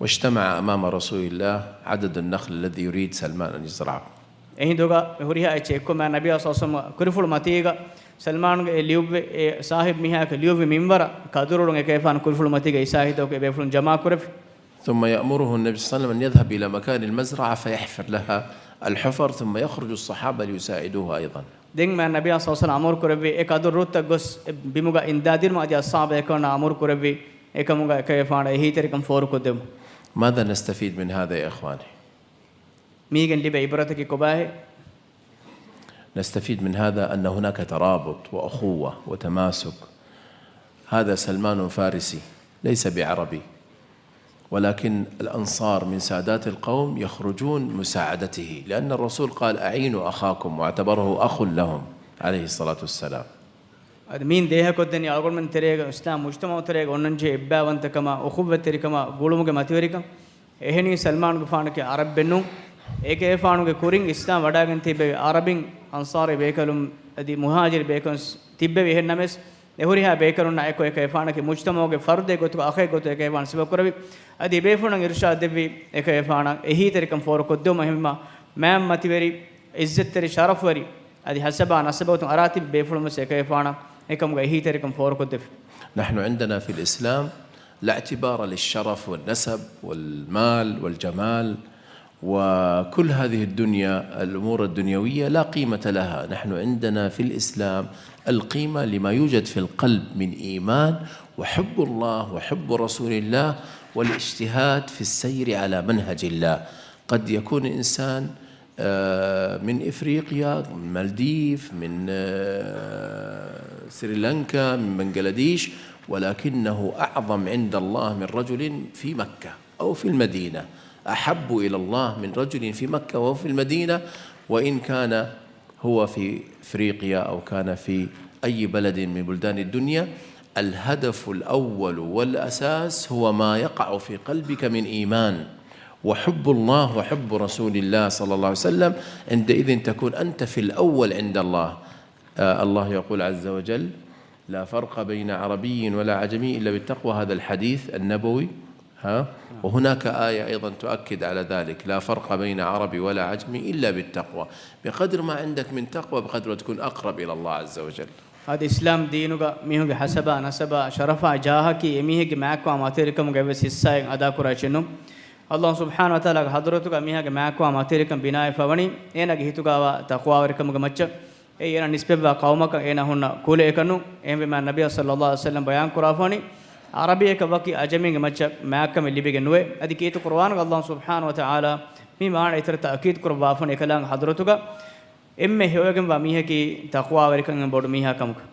واجتمع أمام رسول الله عدد النخل الذي يريد سلمان أن يزرعه. އެހިނދުގަ ހުރިހާ އެއްޗެއް އެއްކޮށް މާ ނަބިއްޔާ ޞައްލަﷲ ޢަލައިހި ވަސައްލަމް ކުރިފުޅު މަތީގަ ސަލްމާންގެ އެ ލިޔުއްވި، އެ ސާހިބް މީހާއަކަށް ލިޔުއްވި މިންވަރަށް ކަދުރު ރުއް އެކަ އެފާން ކުރިފުޅު މަތީގަ އިސާހިތަކު އެބޭފުޅުން ޖަމާކުރެއްވި. ثم يأمره النبي صلى الله عليه وسلم أن يذهب إلى مكان المزرعة فيحفر لها الحفر، ثم يخرج الصحابة ليساعدوه أيضا. ދެން މާ ނަބިއްޔާ ޞައްލަﷲ ޢަލައިހި ވަސައްލަމް އަމުރު ކުރެއްވި އެ ކަދުރު ރުއްތައް ގޮސް އެ ބިމުގަ އިންދާދިނުމަށް އަދި އަޞްޙާބޭކަލުންނަށް އަމުރު ކުރެއްވި އެކަމުގަ އެކަ އެފާން އެހީތެރިކަން ފޯރުކޮށްދެމުން. ماذا نستفيد من هذا يا إخواني؟ މީގެން ލިބޭ އިބްރަތަކީ ކޮބާހޭ؟ نستفيد من هذا أن هناك ترابط وأخوة وتماسك. هذا سلمان فارسي، ليس بعربي. ولكن الأنصار من سادات القوم يخرجون مساعدته، لأن الرسول قال: "أعينوا أخاكم"، واعتبره أخ لهم عليه الصلاة والسلام. އަދި މީން ދޭހަކޮށްދެނީ އަޅުގަނޑުމެން ތެރޭގަ، އިސްލާމް މުޖްތަމަޢު ތެރޭގަ އޮންނަންޖެހޭ އެއްބާވަންތަކަމާ، އުޚުއްވަތްތެރިކަމާ، ގުޅުމުގެ މަތިވެރިކަން. އެހެނީ ސަލްމާނުގެފާނަކީ ޢަރަބްބެއްނޫން. އެކަލޭގެފާނުގެ ކުރިން އިސްލާމް ވަޑާގެން ތިއްބެވި ޢަރަބިން، އަންޞާރީ ބޭކަލުން އަދި މުހާޖިރު ބޭކަލުން ތިއްބެވި. އެހެންނަމަވެސް، އެ ހުރިހާ ބޭކަލުންނާ އެކު އެކަލޭގެފާނަކީ މުޖްތަމަޢުގެ ފަރުދެއް ގޮތުގަ، އަޚެއް ގޮތުގަ އެކަލޭގެފާނު ސިފަކުރެއްވި. އަދި ބޭފުޅުންނަށް އިރުޝާދު ދެއްވި އެކަލޭގެފާނަށް އެހީތެރިކަން ފޯރުކޮށްދެވުމަށް. އެހެންވީމާ، މާތް މަތިވެރި، ޢިއްޒަތްތެރި، ޝަރަފުވެރި، އަދި ހަސަބާ ނަސަބުގެ ގޮތުން އަރާ ތިބި ބޭފުޅުން ވެސް އެކަލޭގެފާނަށް އެކަމުގެ އެހީތެރިކަން ފޯރުކޮށްދެއްވި. نحن عندنا في الإسلام لا اعتبار للشرف والنسب والمال والجمال وكل هذه الدنيا، الأمور الدنيوية لا قيمة لها. نحن عندنا في الإسلام القيمة لما يوجد في القلب من إيمان وحب الله وحب رسول الله والاجتهاد في السير على منهج الله. قد يكون الإنسان، آه، من إفريقيا، من مالديف، من، آه، سريلانكا، من بنغلاديش، ولكنه أعظم عند الله من رجل في مكة أو في المدينة، أحب إلى الله من رجل في مكة وهو في المدينة، وإن كان هو في إفريقيا أو كان في أي بلد من بلدان الدنيا. الهدف الأول والأساس هو ما يقع في قلبك من إيمان وحب الله وحب رسول الله صلى الله عليه وسلم. عندئذ تكون أنت في الأول عند الله. آه، الله يقول عز وجل: "لا فرق بين عربي ولا عجمي إلا بالتقوى". هذا الحديث النبوي، ها؟ وهناك آية أيضًا تؤكد على ذلك: "لا فرق بين عربي ولا عجمي إلا بالتقوى". بقدر ما عندك من تقوى، بقدر ما تكون أقرب إلى الله عز وجل. އަދި އިސްލާމް ދީނުގަ މީހުންގެ ހަސަބާ، ނަސަބާ، ޝަރަފާ، ޖާހަކީ އެމީހެއްގެ މާތްވާ މަތިވެރިކަމުގެ އެއްވެސް ހިއްސާއެއް އަދާކުރާ އެއްޗެއް ނޫން. އައްލާހު ސުބްޙާނަހު ވަތަޢާލާގެ ޙަޟްރަތުގަ މީހާގެ މާތްވާ މަތިވެރިކަން ބިނާވެފަ ވަނީ އޭނާގެ ހިތުގައިވާ ތަޤްވާވެރިކަމުގެ މައްޗަށް. އެއީ އޭނާ ނިސްބަތްވާ ޤައުމަކަށް އޭނާ ހުންނަ ކުލައެއް ނޫން. އެހެންވީމާ، ނަބިއްޔާ ޞައްލައްލާހު ޢަލައިހި ވަސައްލަމް ބަޔާންކުރާފަ ވަނީ، ޢަރަބިއްޔަކަށް ވަކި ޢަޖަމީންގެ މައްޗަށް މާތްކަމެއް ލިބިގެން ނުވޭ. އަދި ކީރިތި ޤުރުއާނުގަ އައްލާހު ސުބްޙާނަހު ވަތަޢާލާ މި މާނަ އެތެރެ ތައުކީދު ކުރައްވާފަ ވަނީ އެކަލާނގެ ޙަޟްރަތުގަ އެންމެ ހެޔޮވެގެންވާ މީހަކީ ތަޤްވާވެރިކަން ބޮޑު މީހާ ކަމުގަ.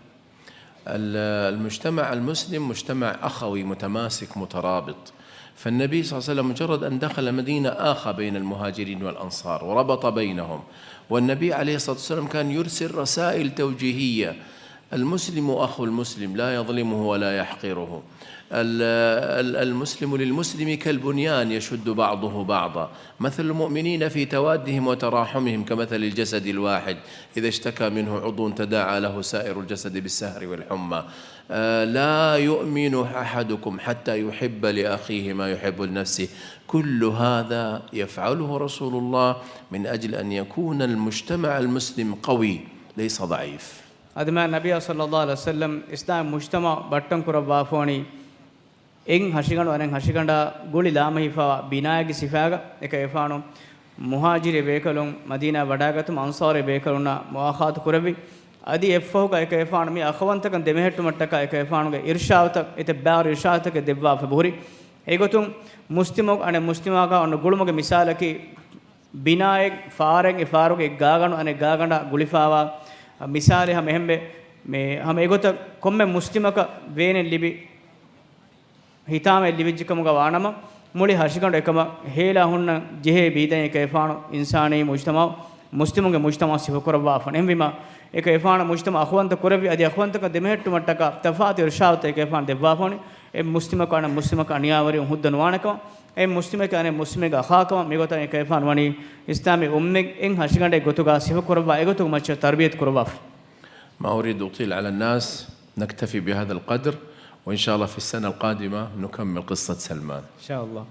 ال-، المجتمع المسلم مجتمع أخوي متماسك مترابط. فالنبي صلى الله عليه وسلم مجرد أن دخل المدينة آخى بين المهاجرين والأنصار وربط بينهم. والنبي عليه الصلاة والسلام كان يرسل رسائل توجيهية: "المسلم أخو المسلم لا يظلمه ولا يحقره. ال-، ال-، المسلم للمسلم كالبنيان يشد بعضه بعضا. مثل المؤمنين في توادهم وتراحمهم كمثل الجسد الواحد إذا اشتكى منه عضو تداعى له سائر الجسد بالسهر والحمى. آه، لا يؤمن أحدكم حتى يحب لأخيه ما يحب لنفسه. كل هذا يفعله رسول الله من أجل أن يكون المجتمع المسلم قوي ليس ضعيف." އަދި މާތް ނަބިއްޔާ ޞައްލައްލާހު ޢަލައިހި ވަސައްލަމް އިސްލާމީ މުޖްތަމަޢު ބައްޓަން ކުރައްވާފަ ވަނީ އެއް ހަށިގަނޑު އަނެއް ހަށިގަނޑާ ގުޅި ލާމެހިފާވާ ބިނާއެއްގެ ސިފާގަ. އެކަލޭގެފާނު މުހާޖިރު ބޭކަލުން މަދީނާ ވަޑާގަތުމަށް އަންޞާރީ ބޭކަލުންނާ މުއާޚާތު ކުރެއްވި. އަދި އެއްފަހުގަ އެކަލޭގެފާނު މި އަޚަވަންތަކަން ދެމެހެއްޓުމަށްޓަކާ އެކަލޭގެފާނުގެ އިރުޝާދުތައް، އެތައް ބާރު އިރުޝާދުތަކެއް ދެއްވާފަ ހުރި. އެގޮތުން މުސްލިމަކު އަނެއް މުސްލިމަކާ އޮންނަ ގުޅުމުގެ މިސާލަކީ، ބިނާއެއް ފާރެއް، އެ ފާރުގެ އެއް ގާގަނޑު އަނެއް ގާގަނޑާ ގުޅިފާވާ މިސާލެއް ހަމަ އެހެންވެ. މި ހަމަ އެގޮތަށް ކޮންމެ މުސްލިމަކަށް ވޭނެއް ލިބި، ހިތާމައެއް ލިބިއްޖެ ކަމުގަ ވާނަމަ، މުޅި ހަށިގަނޑު އެކަމަށް ހޭލާ ހުންނަން ޖެހޭ ބީދައިން އެކަލޭގެފާނު އިންސާނީ މުޖްތަމަޢު މުސްލިމުންގެ މުޖްތަމަޢަށް ސިފަކުރައްވާފަ ވަނީ. އެހެންވީމާ، އެކަލޭގެފާނު މުޖްތަމަޢު އަޚުވަންތަ ކުރެއްވި، އަދި އަޚުވަންތަކަން ދެމެހެއްޓުމަށްޓަކާ ތަފާތު އިރުޝާދުތައް އެކަލޭގެފާނު ދެއްވާފަ ވަނީ. އެއް މުސްލިމަކު އަނެއް މުސްލިމަކަށް އަނިޔާވެރިވުން ހުއްދަ ނުވާނެކަމަށް، އެއް މުސްލިމެކޭ އަނެއް މުސްލިމެއްގެ އަޚާކަމަށް މިގޮތަށް އެކަލޭގެފާނު ވަނީ އިސްލާމީ އުއްމަތް އެއް ހަށިގަނޑެއް ގޮތުގަ ސިފަކުރައްވާ އެގޮތުގެ މައްޗަށް ތަރުބިޔަތު ކުރައްވާފަ. ما أريد أطيل على الناس، نكتفي بهذا القدر، وإن شاء الله في السنة القادمة نكمل قصة سلمان. އިންޝާﷲ.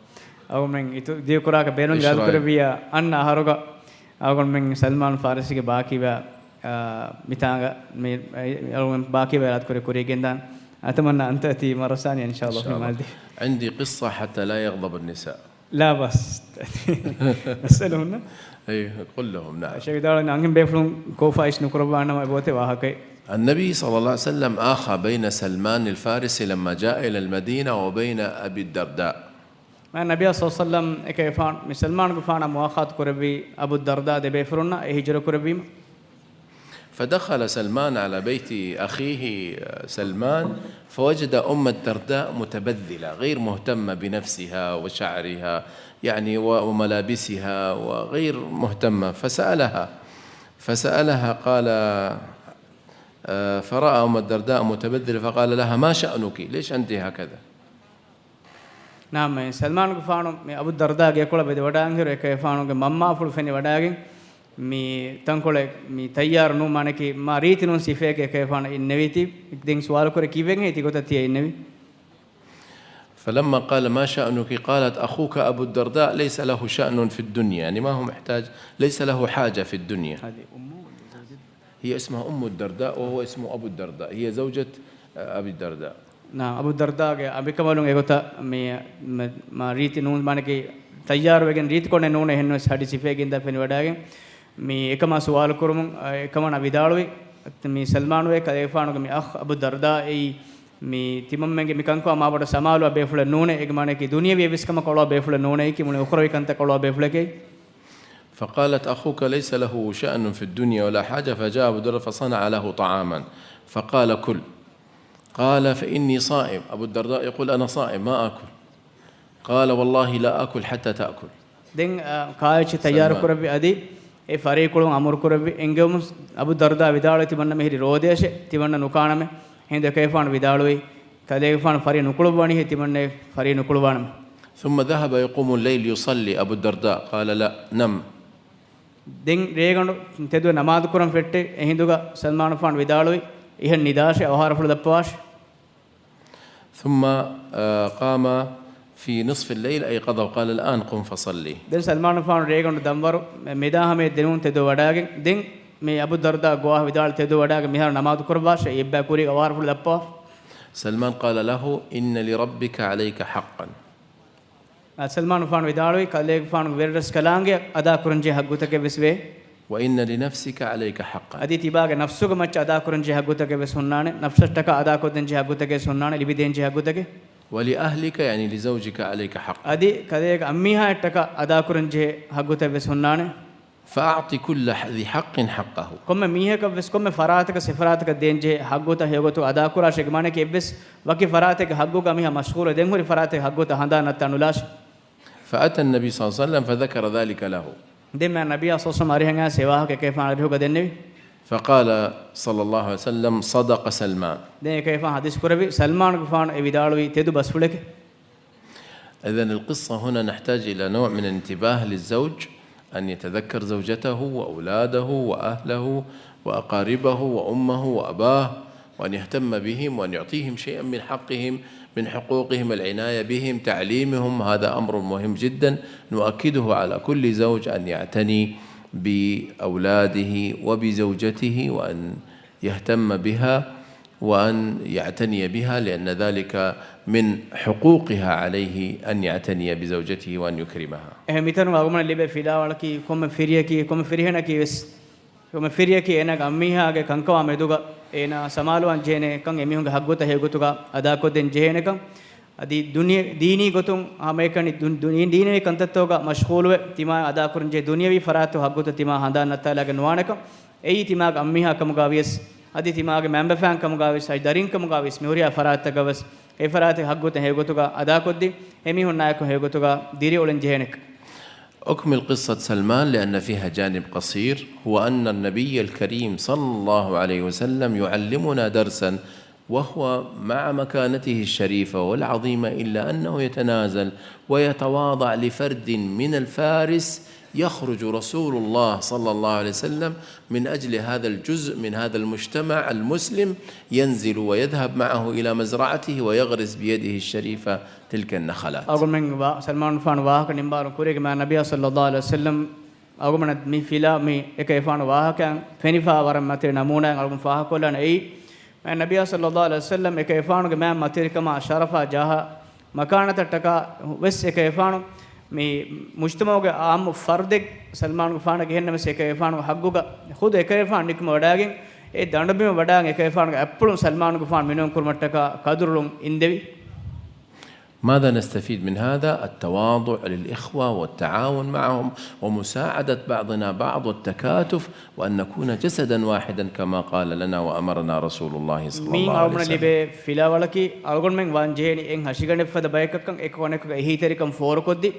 އަޅުގަނޑުމެން އިތު ދިޔަކުރާކަށް ބޭނުން އިޝްރާއި. އިރާދަކުރެއްވިއްޔާ، އަންނަ އަހަރުގަ އަޅުގަނޑުމެން ސަލްމާން ފާރިސީގެ ބާކީވާ، އާ، މިތާނގަ މި، އަޅުގަނޑުމެން ބާކީވާ އިރާދަކުރި ކުރިޔަށް ގެންދާން. أتمنى أن تأتي مرة ثانية إن شاء الله في المالديف. إن شاء الله. عندي قصة حتى لا يغضب النساء. لا بأس. އެއް، قل لهم، نعم. ޝޭޚް ވިދާޅުވަނީ އަންހެން ބޭފުޅުން ކޯފާ އިސް ނުކުރައްވާނަމަ އެބައޮތޭ ވާހަކައެއް. النبي صلى الله عليه وسلم آخى بين سلمان الفارسي لما جاء إلى المدينة وبين أبي الدرداء. މާތް ނަބިއްޔާ ޞައްލަﷲު ޢަލައިހި ވަސައްލަމް އެކަލޭގެފާނު މި ސަލްމާނުގެފާނާ މުއާޚާތު ކުރެއްވީ އަބޫ ދަރްދާ ދެ ބޭފުޅުންނާ އެ ހިޖުރަ ކުރެއްވީމަ. فدخل سلمان على بيت أخيه سلمان، فوجد أم الدرداء متبذلة، غير مهتمة بنفسها وشعرها، يعني، و-، وملابسها، وغير مهتمة. فسألها، فسألها، قال، آه، فرأى أم الدرداء متبذلة، فقال لها: "ما شأنك؟ ليش أنت هكذا؟" ނާމެ، ސަލްމާނުގެފާނު މި އަބު ދަރްދާގެ އެކޮޅަށް ވެދެވަޑާން ހިރު، އެކަލޭގެފާނުގެ މަންމާފުޅު ފެނިވަޑާގެން، މި ތަންކޮޅެއް މި ތައްޔާރު ނޫން، މާނައަކީ މާ ރީތި ނޫން ސިފައެކޭ އެކަލޭގެފާނު އިންނެވީތީ. ދެން ސުވާލު ކުރޭ، ކީއްވެގެން ތި ގޮތަށް ތިޔަ އިންނެވީ؟ فلما قال: "ما شأنك؟" قالت: "أخوك أبو الدرداء ليس له شأن في الدنيا"، يعني ما هو محتاج، ليس له حاجة في الدنيا. هذه أمه ولا زوجته؟ هي اسمها أم الدرداء وهو اسمه أبو الدرداء، هي زوجة، آه، أبي الدرداء. ނާ، އަބު ދަރްދާގެ އަނބިކަނބަލުން އެގޮތަށް މި، މަ-، މާ ރީތި ނޫން، މާނައަކީ ތައްޔާރުވެގެން ރީތިކޮށް ނޫނޭ، އެހެންވެސް ހަޑި ސިފައެއް ގެންދާ ފެނިވަޑާގެން މި އެކަމާ ސުވާލު ކުރުމުން، އަ، އެކަމަނާ ވިދާޅުވި، މި ސަލްމާނު އޭ ކަލޭގެފާނުގެ މި އަޚް އަބު ދަރްދާ އެއީ މި ތިމަންމެންގެ މި ކަންކަމާ މާބޮޑަށް ސަމާލުވާ ބޭފުޅެއް ނޫނޭ. އޭގެ މާނައަކީ ދުނިޔަވީ އެއްވެސް ކަމަކަށް އޮޅުވާ ބޭފުޅެއް ނޫނޭ، އެކި މުޅި އުޚްރަވީ ކަންތައް އޮޅުވާ ބޭފުޅެކޭ. فقالت: "أخوك ليس له شأن في الدنيا ولا حاجة"، فجاء أبو الدرداء فصنع له طعاما فقال: "كل". قال: "فإني صائم". أبو الدرداء يقول: "أنا صائم، ما آكل". قال: "والله لا آكل حتى تأكل". ދެން، އަ، ކާއެއްޗެއް ތައްޔާރު ސަލްމާން. ކުރެއްވި އަދި އެ ފަރިއަކުޅުން އަމުރު ކުރެއްވި އެންގެވުމުން އަބު ދަރްދާ ވިދާޅުވި ތިމަންނަ މިހިރި ރޯދަޔަށޭ، ތިމަންނަ ނުކާނަމޭ. އެހިނދު އެކަލޭގެފާނު ވިދާޅުވީ، ކަލޭގެފާނު ފަރި ނުކުޅުއްވަނީހޭ، ތިމަންނަ ފަރި ނުކުޅުވާނަމޭ. ثم ذهب يقوم الليل يصلي أبو الدرداء، قال: "لا، نم". ދެން ރޭގަނޑު ތެދުވެ ނަމާދު ކުރަން ފެއްޓޭ. އެހިނދުގަ ސަލްމާނުފާނު ވިދާޅުވި، އިހެން ނިދާށޭ، އަވަހާރަފުޅު ދައްޕަވާށޭ. ثم، آه، قام في نصف الليل أيقظه، قال: "الآن قم فصلي". ދެން ސަލްމާނުފާނު ރޭގަނޑު ދަންވަރު މެދާ ހަމަޔަށް ދެން ތެދުވެވަޑާގެން، ދެން މި އަބު ދަރްދާ ގޮވާ ވިދާޅު، ތެދުވެވަޑާގެން މިހާރު ނަމާދު ކުރައްވާށޭ، އެއްބައި ކުރީގަ އަވަހާރަފުޅު ދައްޕަވާ. سلمان قال له: "إن لربك عليك حقا". އަ، ސަލްމާނުފާނު ވިދާޅުވީ، ކަލޭގެފާނުގެ ވެރިރަސްކަލާނގެ އަދާކުރަންޖެހޭ ހައްގުތަކެއްވެސް ވޭ. "وإن لنفسك عليك حقا". އަދި ތިބާގެ ނަފްސުގެ މައްޗަށް އަދާކުރަންޖެހޭ ހައްގުތަކެއްވެސް ހުންނާނެ. ނަފްސަށްޓަކާ އަދާކޮށްދޭންޖެހޭ ހައްގުތަކެއްވެސް ހުންނާނެ. ލިބިދޭންޖެހޭ ހައްގުތަކެއް. "ولأهلك"، يعني لزوجك، "عليك حقا". އަދި ކަލޭގެ އަންމީހާއަށްޓަކާ އަދާކުރަންޖެހޭ ހައްގުތައްވެސް ހުންނާނެ. "فأعط كل ذي حق حقه". ކޮންމެ މީހަކަށްވެސް ކޮންމެ ފަރާތަކަށް ސިފަރާތަކަށް ދޭންޖެހޭ ހައްގުތައް ހެޔޮގޮތުގަ އަދާކުރާށޭ. އޭގެ މާނައަކީ އެއްވެސް ވަކި ފަރާތެއްގެ ހައްގުގަ މީހާ މަޝްޣޫލު ދެން ހުރި ފަރާތެއްގެ ހައްގުތައް ހަނދާން ނައްތާ ނުލާށޭ. فأتى النبي صلى الله عليه وسلم فذكر ذلك له. ދެން މާ ނަބިއްޔާ ޞައްލަﷲ ޢަލައިހި ވަސައްލަމަ އަރިހަށް އައިސް އެކަލޭގެފާނު އަރިހުގަ ދެންނެވި. فقال صلى الله عليه وسلم: "صدق سلمان". ދެން އެކަލޭގެފާނު ޙަދީޘް ކުރެއްވި، ސަލްމާނުގެފާނު އެ ވިދާޅުވީ ތެދު ބަސްފުޅެކޭ. إذن القصة هنا نحتاج إلى نوع من الانتباه للزوج، أن يتذكر زوجته وأولاده وأهله وأقاربه وأمه وأباه، وأن يهتم بهم وأن يعطيهم شيئا من حقهم، من حقوقهم، العناية بهم، تعليمهم. هذا أمر مهم جدا نؤكده على كل زوج، أن يعتني بأولاده وبزوجته، وأن يهتم بها وأن يعتني بها، لأن ذلك من حقوقها عليه أن يعتني بزوجته وأن يكرمها. އެހެން މިތަނުގަ އަޅުގަނޑަށް ލިބޭ ފިލާވަޅަކީ، ކޮންމެ ފިރިއަކީ، ކޮންމެ ފިރިހެނަކީ ވެސް، ކޮންމެ ފިރިއަކީ އޭނާގެ އަންމީހާގެ ކަންކަމާ މެދުގަ އޭނާ ސަމާލުވާން ޖެހޭނެ ކަން، އެމީހުންގެ ހައްގުތައް ހެޔޮގޮތުގަ އަދާކޮށްދޭން ޖެހޭނެ ކަން. އަދި ދުނި-، ދީނީ ގޮތުން ހަމައެކަނި ދު-، ދު-، ދީނީ ކަންތައްތަކުގަ މަޝްޣޫލުވެ، ތިމާ އަދާކުރަންޖެހޭ ދުނިޔަވީ ފަރާތު ހައްގުތައް ތިމާ ހަނދާން ނައްތާލާގެން ނުވާނެކަން. އެއީ ތިމާގެ އަންމީހާ ކަމުގަ ވިޔަސް، އަދި ތިމާގެ މައިންބަފައިން ކަމުގަ ވިޔަސް، އަދި ދަރިން ކަމުގަ ވިޔަސް، މިހުރިހާ ފަރާތްތަކަށް ވެސް، އެ ފަރާތެއް ހައްގުތައް ހެޔޮގޮތުގަ އަދާކޮށްދީ، އެމީހުންނާއެކު ހެޔޮގޮތުގަ ދިރިއުޅެން ޖެހޭނެކަން. أكمل قصة سلمان لأن فيها جانب قصير، هو أن النبي الكريم صلى الله عليه وسلم يعلمنا درسا وهو مع مكانته الشريفة والعظيمة، إلا أنه يتنازل ويتواضع لفرد من الفارس، يخرج رسول الله صلى الله عليه وسلم من أجل هذا الجزء من هذا المجتمع المسلم، ينزل ويذهب معه إلى مزرعته ويغرس بيده الشريفة تلك النخلات. އަޅުގަނޑުމެން ވާ-، ސަލްމާނުގެފާނު ވާހަކަ ނިންމާލުން ކުރީގެ މާ ނަބިއްޔާ ޞައްލަﷲ ޢަލައިހި ވަސައްލަމް އަޅުގަނޑަށް މި ފިލާ-، މި އެކަލޭގެފާނު ވާހަކައިން ފެނިފާ ވަރަށް މަތިވެރި ނަމޫނާއެއް އަޅުގަނޑު ފާހަގަކޮށްލާނެ. އެއީ، މާ ނަބިއްޔާ ޞައްލަﷲ ޢަލައިހި ވަސައްލަމް އެކަލޭގެފާނުގެ މާ މަތިވެރިކަމާ، ޝަރަފާ، ޖާހާ، މަކާނަތަށްޓަކާ ވެސް އެކަލޭގެފާނު މި މުޖްތަމަޢުގެ ޢާއްމު ފަރުދެއް ސަލްމާނުގެފާނަކީ އެހެންނަމަވެސް އެކަލޭގެފާނުގެ ހައްގުގަ ޚުދު އެކަލޭގެފާނު ނިކުމެވަޑާގެން، އެ ދަނޑުބިމަށް ވަޑާގެން އެކަލޭގެފާނުގެ އަތްޕުޅުން ސަލްމާނުގެފާނު މިނޫން ކުރުމަށްޓަކާ ކަދުރުޅުން އިންދެވި. ماذا نستفيد من هذا؟ التواضع للإخوة والتعاون معهم ومساعدة بعضنا بعض والتكاتف، وأن نكون جسدا واحدا كما قال لنا وأمرنا رسول الله صلى الله عليه وسلم. މިއިން އަޅުގަނޑަށް ލިބޭ ފިލާވަޅަކީ، އަޅުގަނޑުމެން ވާން ޖެހޭނީ އެއް ހަށިގަނޑެއް ފަދަ ބަޔަކަށްކަން، އެކަކު އަނެކަކަށް އެހީތެރިކަން ފޯރުކޮށްދީ،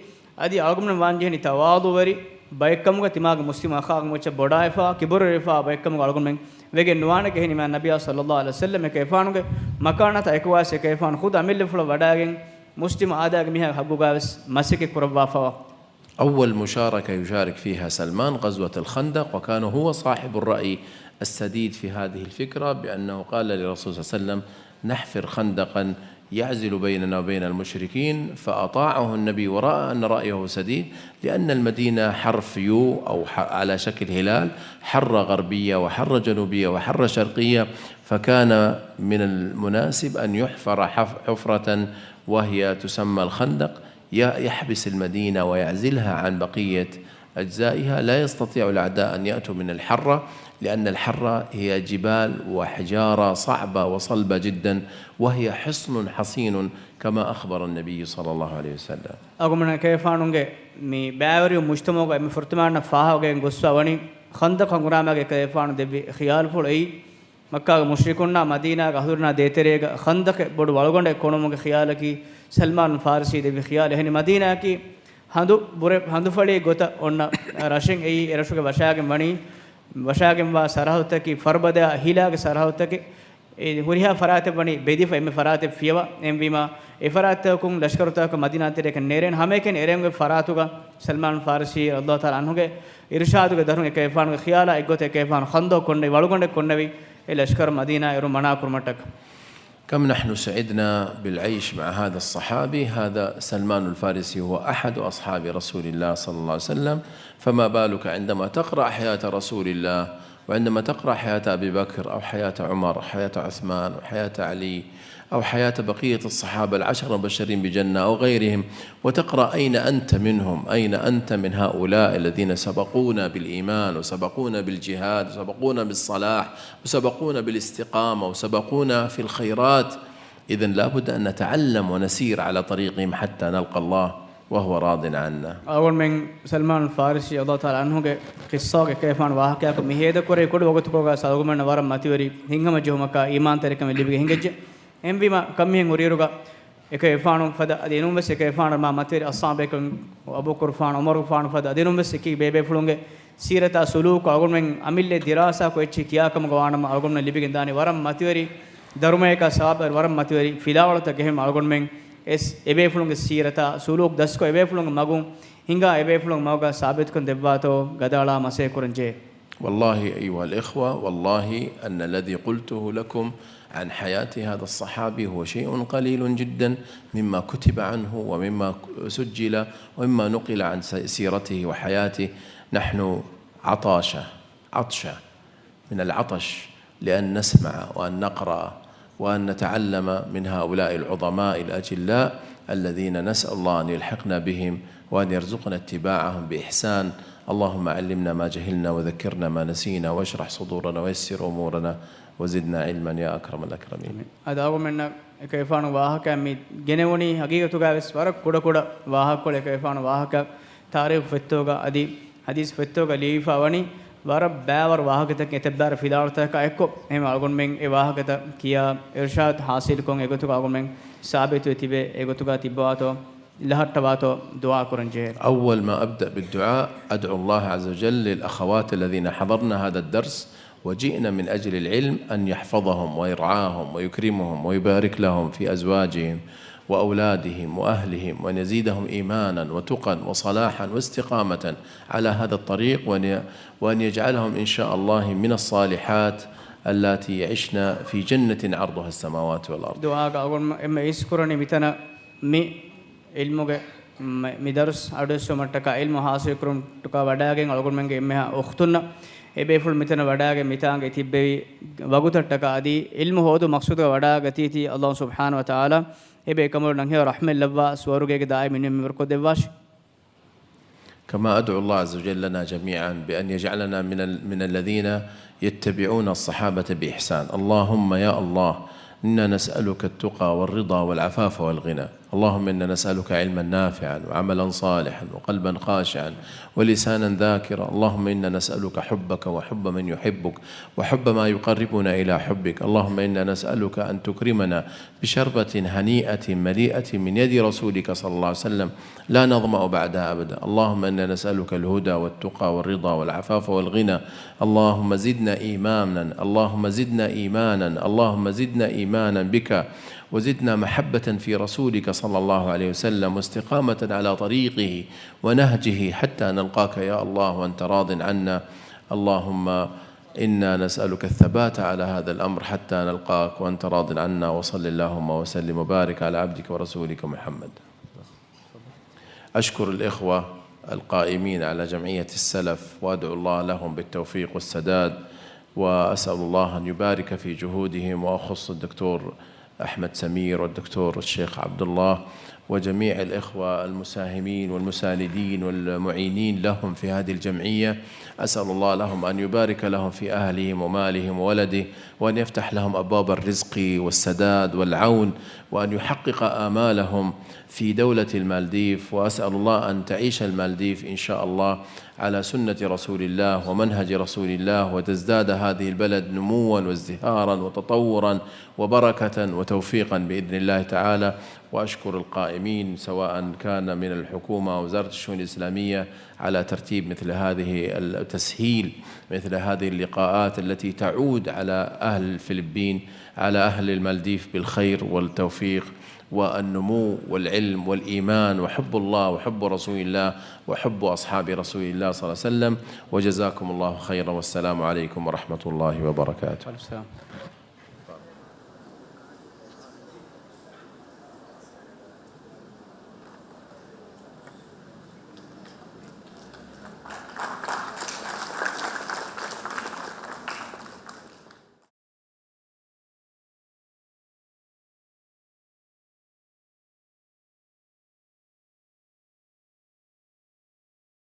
އަދި އަޅުގަނޑުމެން ވާން ޖެހެނީ ތަވާޟުވެރި ބައެއްކަމުގަ، ތިމާގެ މުސްލިމް އަޚާގެ މައްޗަށް ބޮޑާވެފާ، ކިބުރުވެރިވެފާ ބައެއްކަމުގަ އަޅުގަނޑުމެން ވެގެން ނުވާނެ. އެހެނީމާ ނަބިއްޔާ ޞައްލައްލާހު ޢަލައިހި ވަސައްލަމް އެކަ އެފާނުގެ މަކާނާތައް އެކުވާސް އެކަ އެފާނު ޚުދު އަމިއްލަފުޅަށް ވަޑާގެން މުސްލިމް އާދައިގެ މީހާގެ ހައްގުގައިވެސް މަސައްކަތް ކުރައްވާފަވާ. أول مشاركة يشارك فيها سلمان غزوة الخندق، وكان هو صاحب الرأي السديد في هذه الفكرة، بأنه قال لرسول صلى الله عليه وسلم: نحفر خندقا يعزل بيننا وبين المشركين، فأطاعه النبي ورأى أن رأيه سديد، لأن المدينة حرف يو أو ح-، على شكل هلال، حرة غربية وحرة جنوبية وحرة شرقية، فكان من المناسب أن يحفر حف-، حفرة وهي تسمى الخندق، ي-، يحبس المدينة ويعزلها عن بقية أجزائها، لا يستطيع الأعداء أن يأتوا من الحرة، لأن الحرة هي جبال وحجارة صعبة وصلبة جدًا، وهي حصن حصين كما أخبر النبي صلى الله عليه وسلم. އަޅުގަނޑުމެން އެކަ އެފާނުގެ މި ބައިވެރިވި މުޖްތަމަޢުގަ އެންމެ ފުރަތަމަ ފާހަގަވެގެން ގޮސްފަ ވަނީ ޚަންދަޤު ހަނގުރާމައިގެ އެކަ އެފާނު ދެއްވި ޚިޔާލުފުޅު އެއީ، މައްކާގެ މުޝްރިކުންނާ މަދީނާގެ އަހުލުންނާ ދޭތެރޭގަ ޚަންދަޤެއް ބޮޑު ވަޅުގަނޑެއް ކޮނުމުގެ ޚިޔާލަކީ ސަލްމާން ފާރިސީ ދެއްވި ޚިޔާލު. އެހެނީ މަދީނާއަކީ ހަނދު ބުރެ-، ހަނދުފަޅި ގޮތަށް އޮންނަ ރަށެއް އެއީ، އެރަށުގެ ވަށާގެން ވަނީ، ވަށާގެންވާ ސަރަހައްދަކީ ފަރުބަދައާ ހިލާގެ ސަރަހައްދަކީ، އެ ހުރިހާ ފަރާތެއް ވަނީ ބެދިފަ އެންމެ ފަރާތެއް ފިޔަވާ. އެހެންވީމާ، އެ ފަރާތްތަކުން ލަޝްކަރުތަކަކަށް މަދީނާ ތެރެއަކަށް ނެރޭނެ. ހަމައެކަނި އެރެންގެ ފަރާތުގަ ސަލްމާން ފާރިސީ ރަޟިޔަﷲ ތަޢާލާ ޢަންހުގެ އިރުޝާދުގެ ދަށުން އެކަ އެފާނުގެ ޚިޔާލާ އެއްގޮތަށް އެކަ އެފާނު ޚަންދަޤު ކޮންނެވި، ވަޅުގަނޑެއް ކޮންނެވި، އެ ލަޝްކަރު މަދީނާ އެރުން މަނާ ކުރުމަށްޓަކަ. كم نحن سعدنا بالعيش مع هذا الصحابي، هذا سلمان الفارسي، هو أحد أصحاب رسول الله صلى الله عليه وسلم، فما بالك عندما تقرأ حياة رسول الله، وعندما تقرأ حياة أبي بكر أو حياة عمر، حياة عثمان، وحياة علي، أو حياة بقية الصحابة العشرة المبشرين بالجنة أو غيرهم، وتقرأ أين أنت منهم، أين أنت من هؤلاء الذين سبقونا بالإيمان وسبقونا بالجهاد وسبقونا بالصلاح وسبقونا بالاستقامة وسبقونا في الخيرات. إذن لا بد أن نتعلم ونسير على طريقهم حتى نلقى الله وهو راض عنا. އަޅުގަނޑުމެން ސަލްމާން ފާރިސީ ރަޟިޔަﷲ ތަޢާލާ ޢަންހުގެ ޤިއްޞާގެ އެކަ އެފާނު ވާހަކައަކު މި ހޭދަކުރެވި ކުޑަ ވަގުތުކޮޅުގަ އަޅުގަނޑުމެންނަށް ވަރަށް މަތިވެރި ހިތްހަމަޖެހުމަކާ އީމާންތެރިކަމެއް ލިބިގެން ހިނގައްޖެ. އެހެންވީމާ، ކަންމިހެން ހުރިއިރުގަ އެކަ އެފާނު ފަދަ އަދި އެނޫންވެސް އެކަ އެފާނު މާ މަތިވެރި އަޞްޙާބުބޭކަލުން އަބޫބަކުރުފާނު، ޢުމަރުގެފާނު ފަދަ އަދި އެނޫންވެސް އެކި ބޭބޭފުޅުންގެ ސީރަތާ ސުލޫކު އަޅުގަނޑުމެން އަމިއްލައަށް ދިރާސާކޮށް އެއްޗެއް ކިޔާކަމުގަ ވާނަމަ، އަޅުގަނޑުމެން ލިބިގެން ދާނީ ވަރަށް މަތިވެރި ދަރުމަޔަކާ ސަވާބު ވަރަށް މަތިވެރި ފިލާވަޅުތައް ގެހެމު އަޅުގަނޑުމެން އެސް އެބޭފުޅުންގެ ސީރަތާ ސުލޫކު ދަސްކޮށް އެބޭފުޅުންގެ މަގުން ހިނގާ އެބޭފުޅުން މަގުގަ ސާބިތުކަން ދެއްވާތޯ ގަދައަޅާ މަސައްކަތް ކުރަން ޖެހޭ. والله أيها الإخوة، والله أن الذي قلته لكم عن حياة هذا الصحابي هو شيء قليل جدًا مما كتب عنه ومما سجل ومما نقل عن س-، سيرته وحياته. نحن عطاشة، عطشة من العطش لأن نسمع وأن نقرأ وأن نتعلم من هؤلاء العظماء الأجلاء الذين نسأل الله أن يلحقنا بهم وأن يرزقنا اتباعهم بإحسان. اللهم علمنا ما جهلنا وذكرنا ما نسينا واشرح صدورنا ويسر أمورنا وزدنا علما يا أكرم الأكرمين. އަދި އަޅުގަނޑުމެންނަށް އެކަ އެފާނު ވާހަކަ މި ގެނެވުނީ ހަގީގަތުގައިވެސް ވަރަށް ކުޑަކުޑަ ވާހަކަކޮޅެއް. އެކަ އެފާނު ވާހަކަ ތާރީޚު ފޮތްތަކުގަ އަދި ޙަދީޘް ފޮތްތަކުގަ ލިޔެފަ ވަނީ ވަރަށް ބައިވަރު ވާހަކަތަކެއް އެތައް ބައިވަރު ފިލާވަޅުތަކާ އެއްކޮށް، އެހެން އަޅުގަނޑުމެން އެ ވާހަކަތައް ކިޔާ އިރުޝާދު ޙާޞިލުކޮށް އެގޮތުގަ އަޅުގަނޑުމެން ސާބިތުވެ ތިބެ އެގޮތުގަ ތިއްބަވާތޯ ލަހައްޓަވާތޯ ދުޢާ ކުރަން ޖެހޭ. أول ما أبدأ بالدعاء أدعو الله عز وجل للأخوات الذين حضرن هذا الدرس وجئن من أجل العلم أن يحفظهم ويرعاهم ويكرمهم ويبارك لهم في أزواجهم وأولادهم وأهلهم، وأن يزيدهم إيمانا وتقى وصلاحا واستقامة على هذا الطريق، وأن ي-، وأن يجعلهم إن شاء الله من الصالحات اللاتي يعشن في جنة عرضها السماوات والأرض. ދުޢާގަ އަޅުގަނޑު އެންމެ އިސްކުރަނީ މިތަނަށް މި ޢިލްމުގެ މ-، މި ދަރުސް އަޑުއެއްސުމަށްޓަކާ، ޢިލްމު ޙާޞިލުކުރުމަށްޓަކާ ވަޑާގެން އަޅުގަނޑުމެންގެ އެންމެހާ އުޚްތުންނަށް އެބޭފުޅުން މިތަނަށް ވަޑާގެން މިތާނގަ ތިއްބެވި ވަގުތަށްޓަކާ އަދި ޢިލްމު ހޯދު މަޤްޞަދުގަ ވަޑާގަތީތީ ﷲ ސުބްޙާނަހޫ ވަތަޢާލާ އެބޭކަމުން ނަންހެޔޮ ރަޙްމަތް ލައްވާ ސުވަރުގޭގެ ދާއިމީ ނިޢުމަތް މިވަރުކޮށްދެއްވާށި. كما أدعو الله عز وجل لنا جميعا بأن يجعلنا من ال-، من الذين يتبعون الصحابة بإحسان. اللهم يا الله، إنا نسألك التقى والرضا والعفاف والغنى. اللهم إنا نسألك علما نافعا وعملا صالحا وقلبا خاشعا ولسانا ذاكرا. اللهم إنا نسألك حبك وحب من يحبك وحب ما يقربنا إلى حبك. اللهم إنا نسألك أن تكرمنا بشربة هنيئة مليئة من يد رسولك صلى الله عليه وسلم لا نظمأ بعدها أبدا. اللهم إنا نسألك الهدى والتقى والرضا والعفاف والغنى. اللهم زدنا إيمانا، اللهم زدنا إيمانا، اللهم زدنا إيمانا بك، وزدنا محبة في رسولك صلى الله عليه وسلم، واستقامة على طريقه ونهجه حتى نلقاك يا الله وأنت راض عنا. اللهم إنا نسألك الثبات على هذا الأمر حتى نلقاك وأنت راض عنا. وصل اللهم وسلم وبارك على عبدك ورسولك محمد. أشكر الإخوة القائمين على جمعية السلف، وأدعو الله لهم بالتوفيق والسداد، وأسأل الله أن يبارك في جهودهم، وأخص الدكتور أحمد سمير والدكتور الشيخ عبد الله وجميع الإخوة المساهمين والمساندين والمعينين لهم في هذه الجمعية. أسأل الله لهم أن يبارك لهم في أهلهم ومالهم وولده، وأن يفتح لهم أبواب الرزق والسداد والعون، وأن يحقق آمالهم في دولة المالديف، وأسأل الله أن تعيش المالديف إن شاء الله على سنة رسول الله ومنهج رسول الله، وتزداد هذه البلد نموا وازدهارا وتطورا وبركة وتوفيقا بإذن الله تعالى. وأشكر القائمين سواء كان من الحكومة أو وزارة الشؤون الإسلامية على ترتيب مثل هذه ال-، تسهيل مثل هذه اللقاءات التي تعود على أهل الفلبين، على أهل المالديف بالخير والتوفيق والنمو والعلم والإيمان وحب الله وحب رسول الله وحب أصحاب رسول الله صلى الله عليه وسلم. وجزاكم الله خيرا، والسلام عليكم ورحمة الله وبركاته. وعليكم السلام.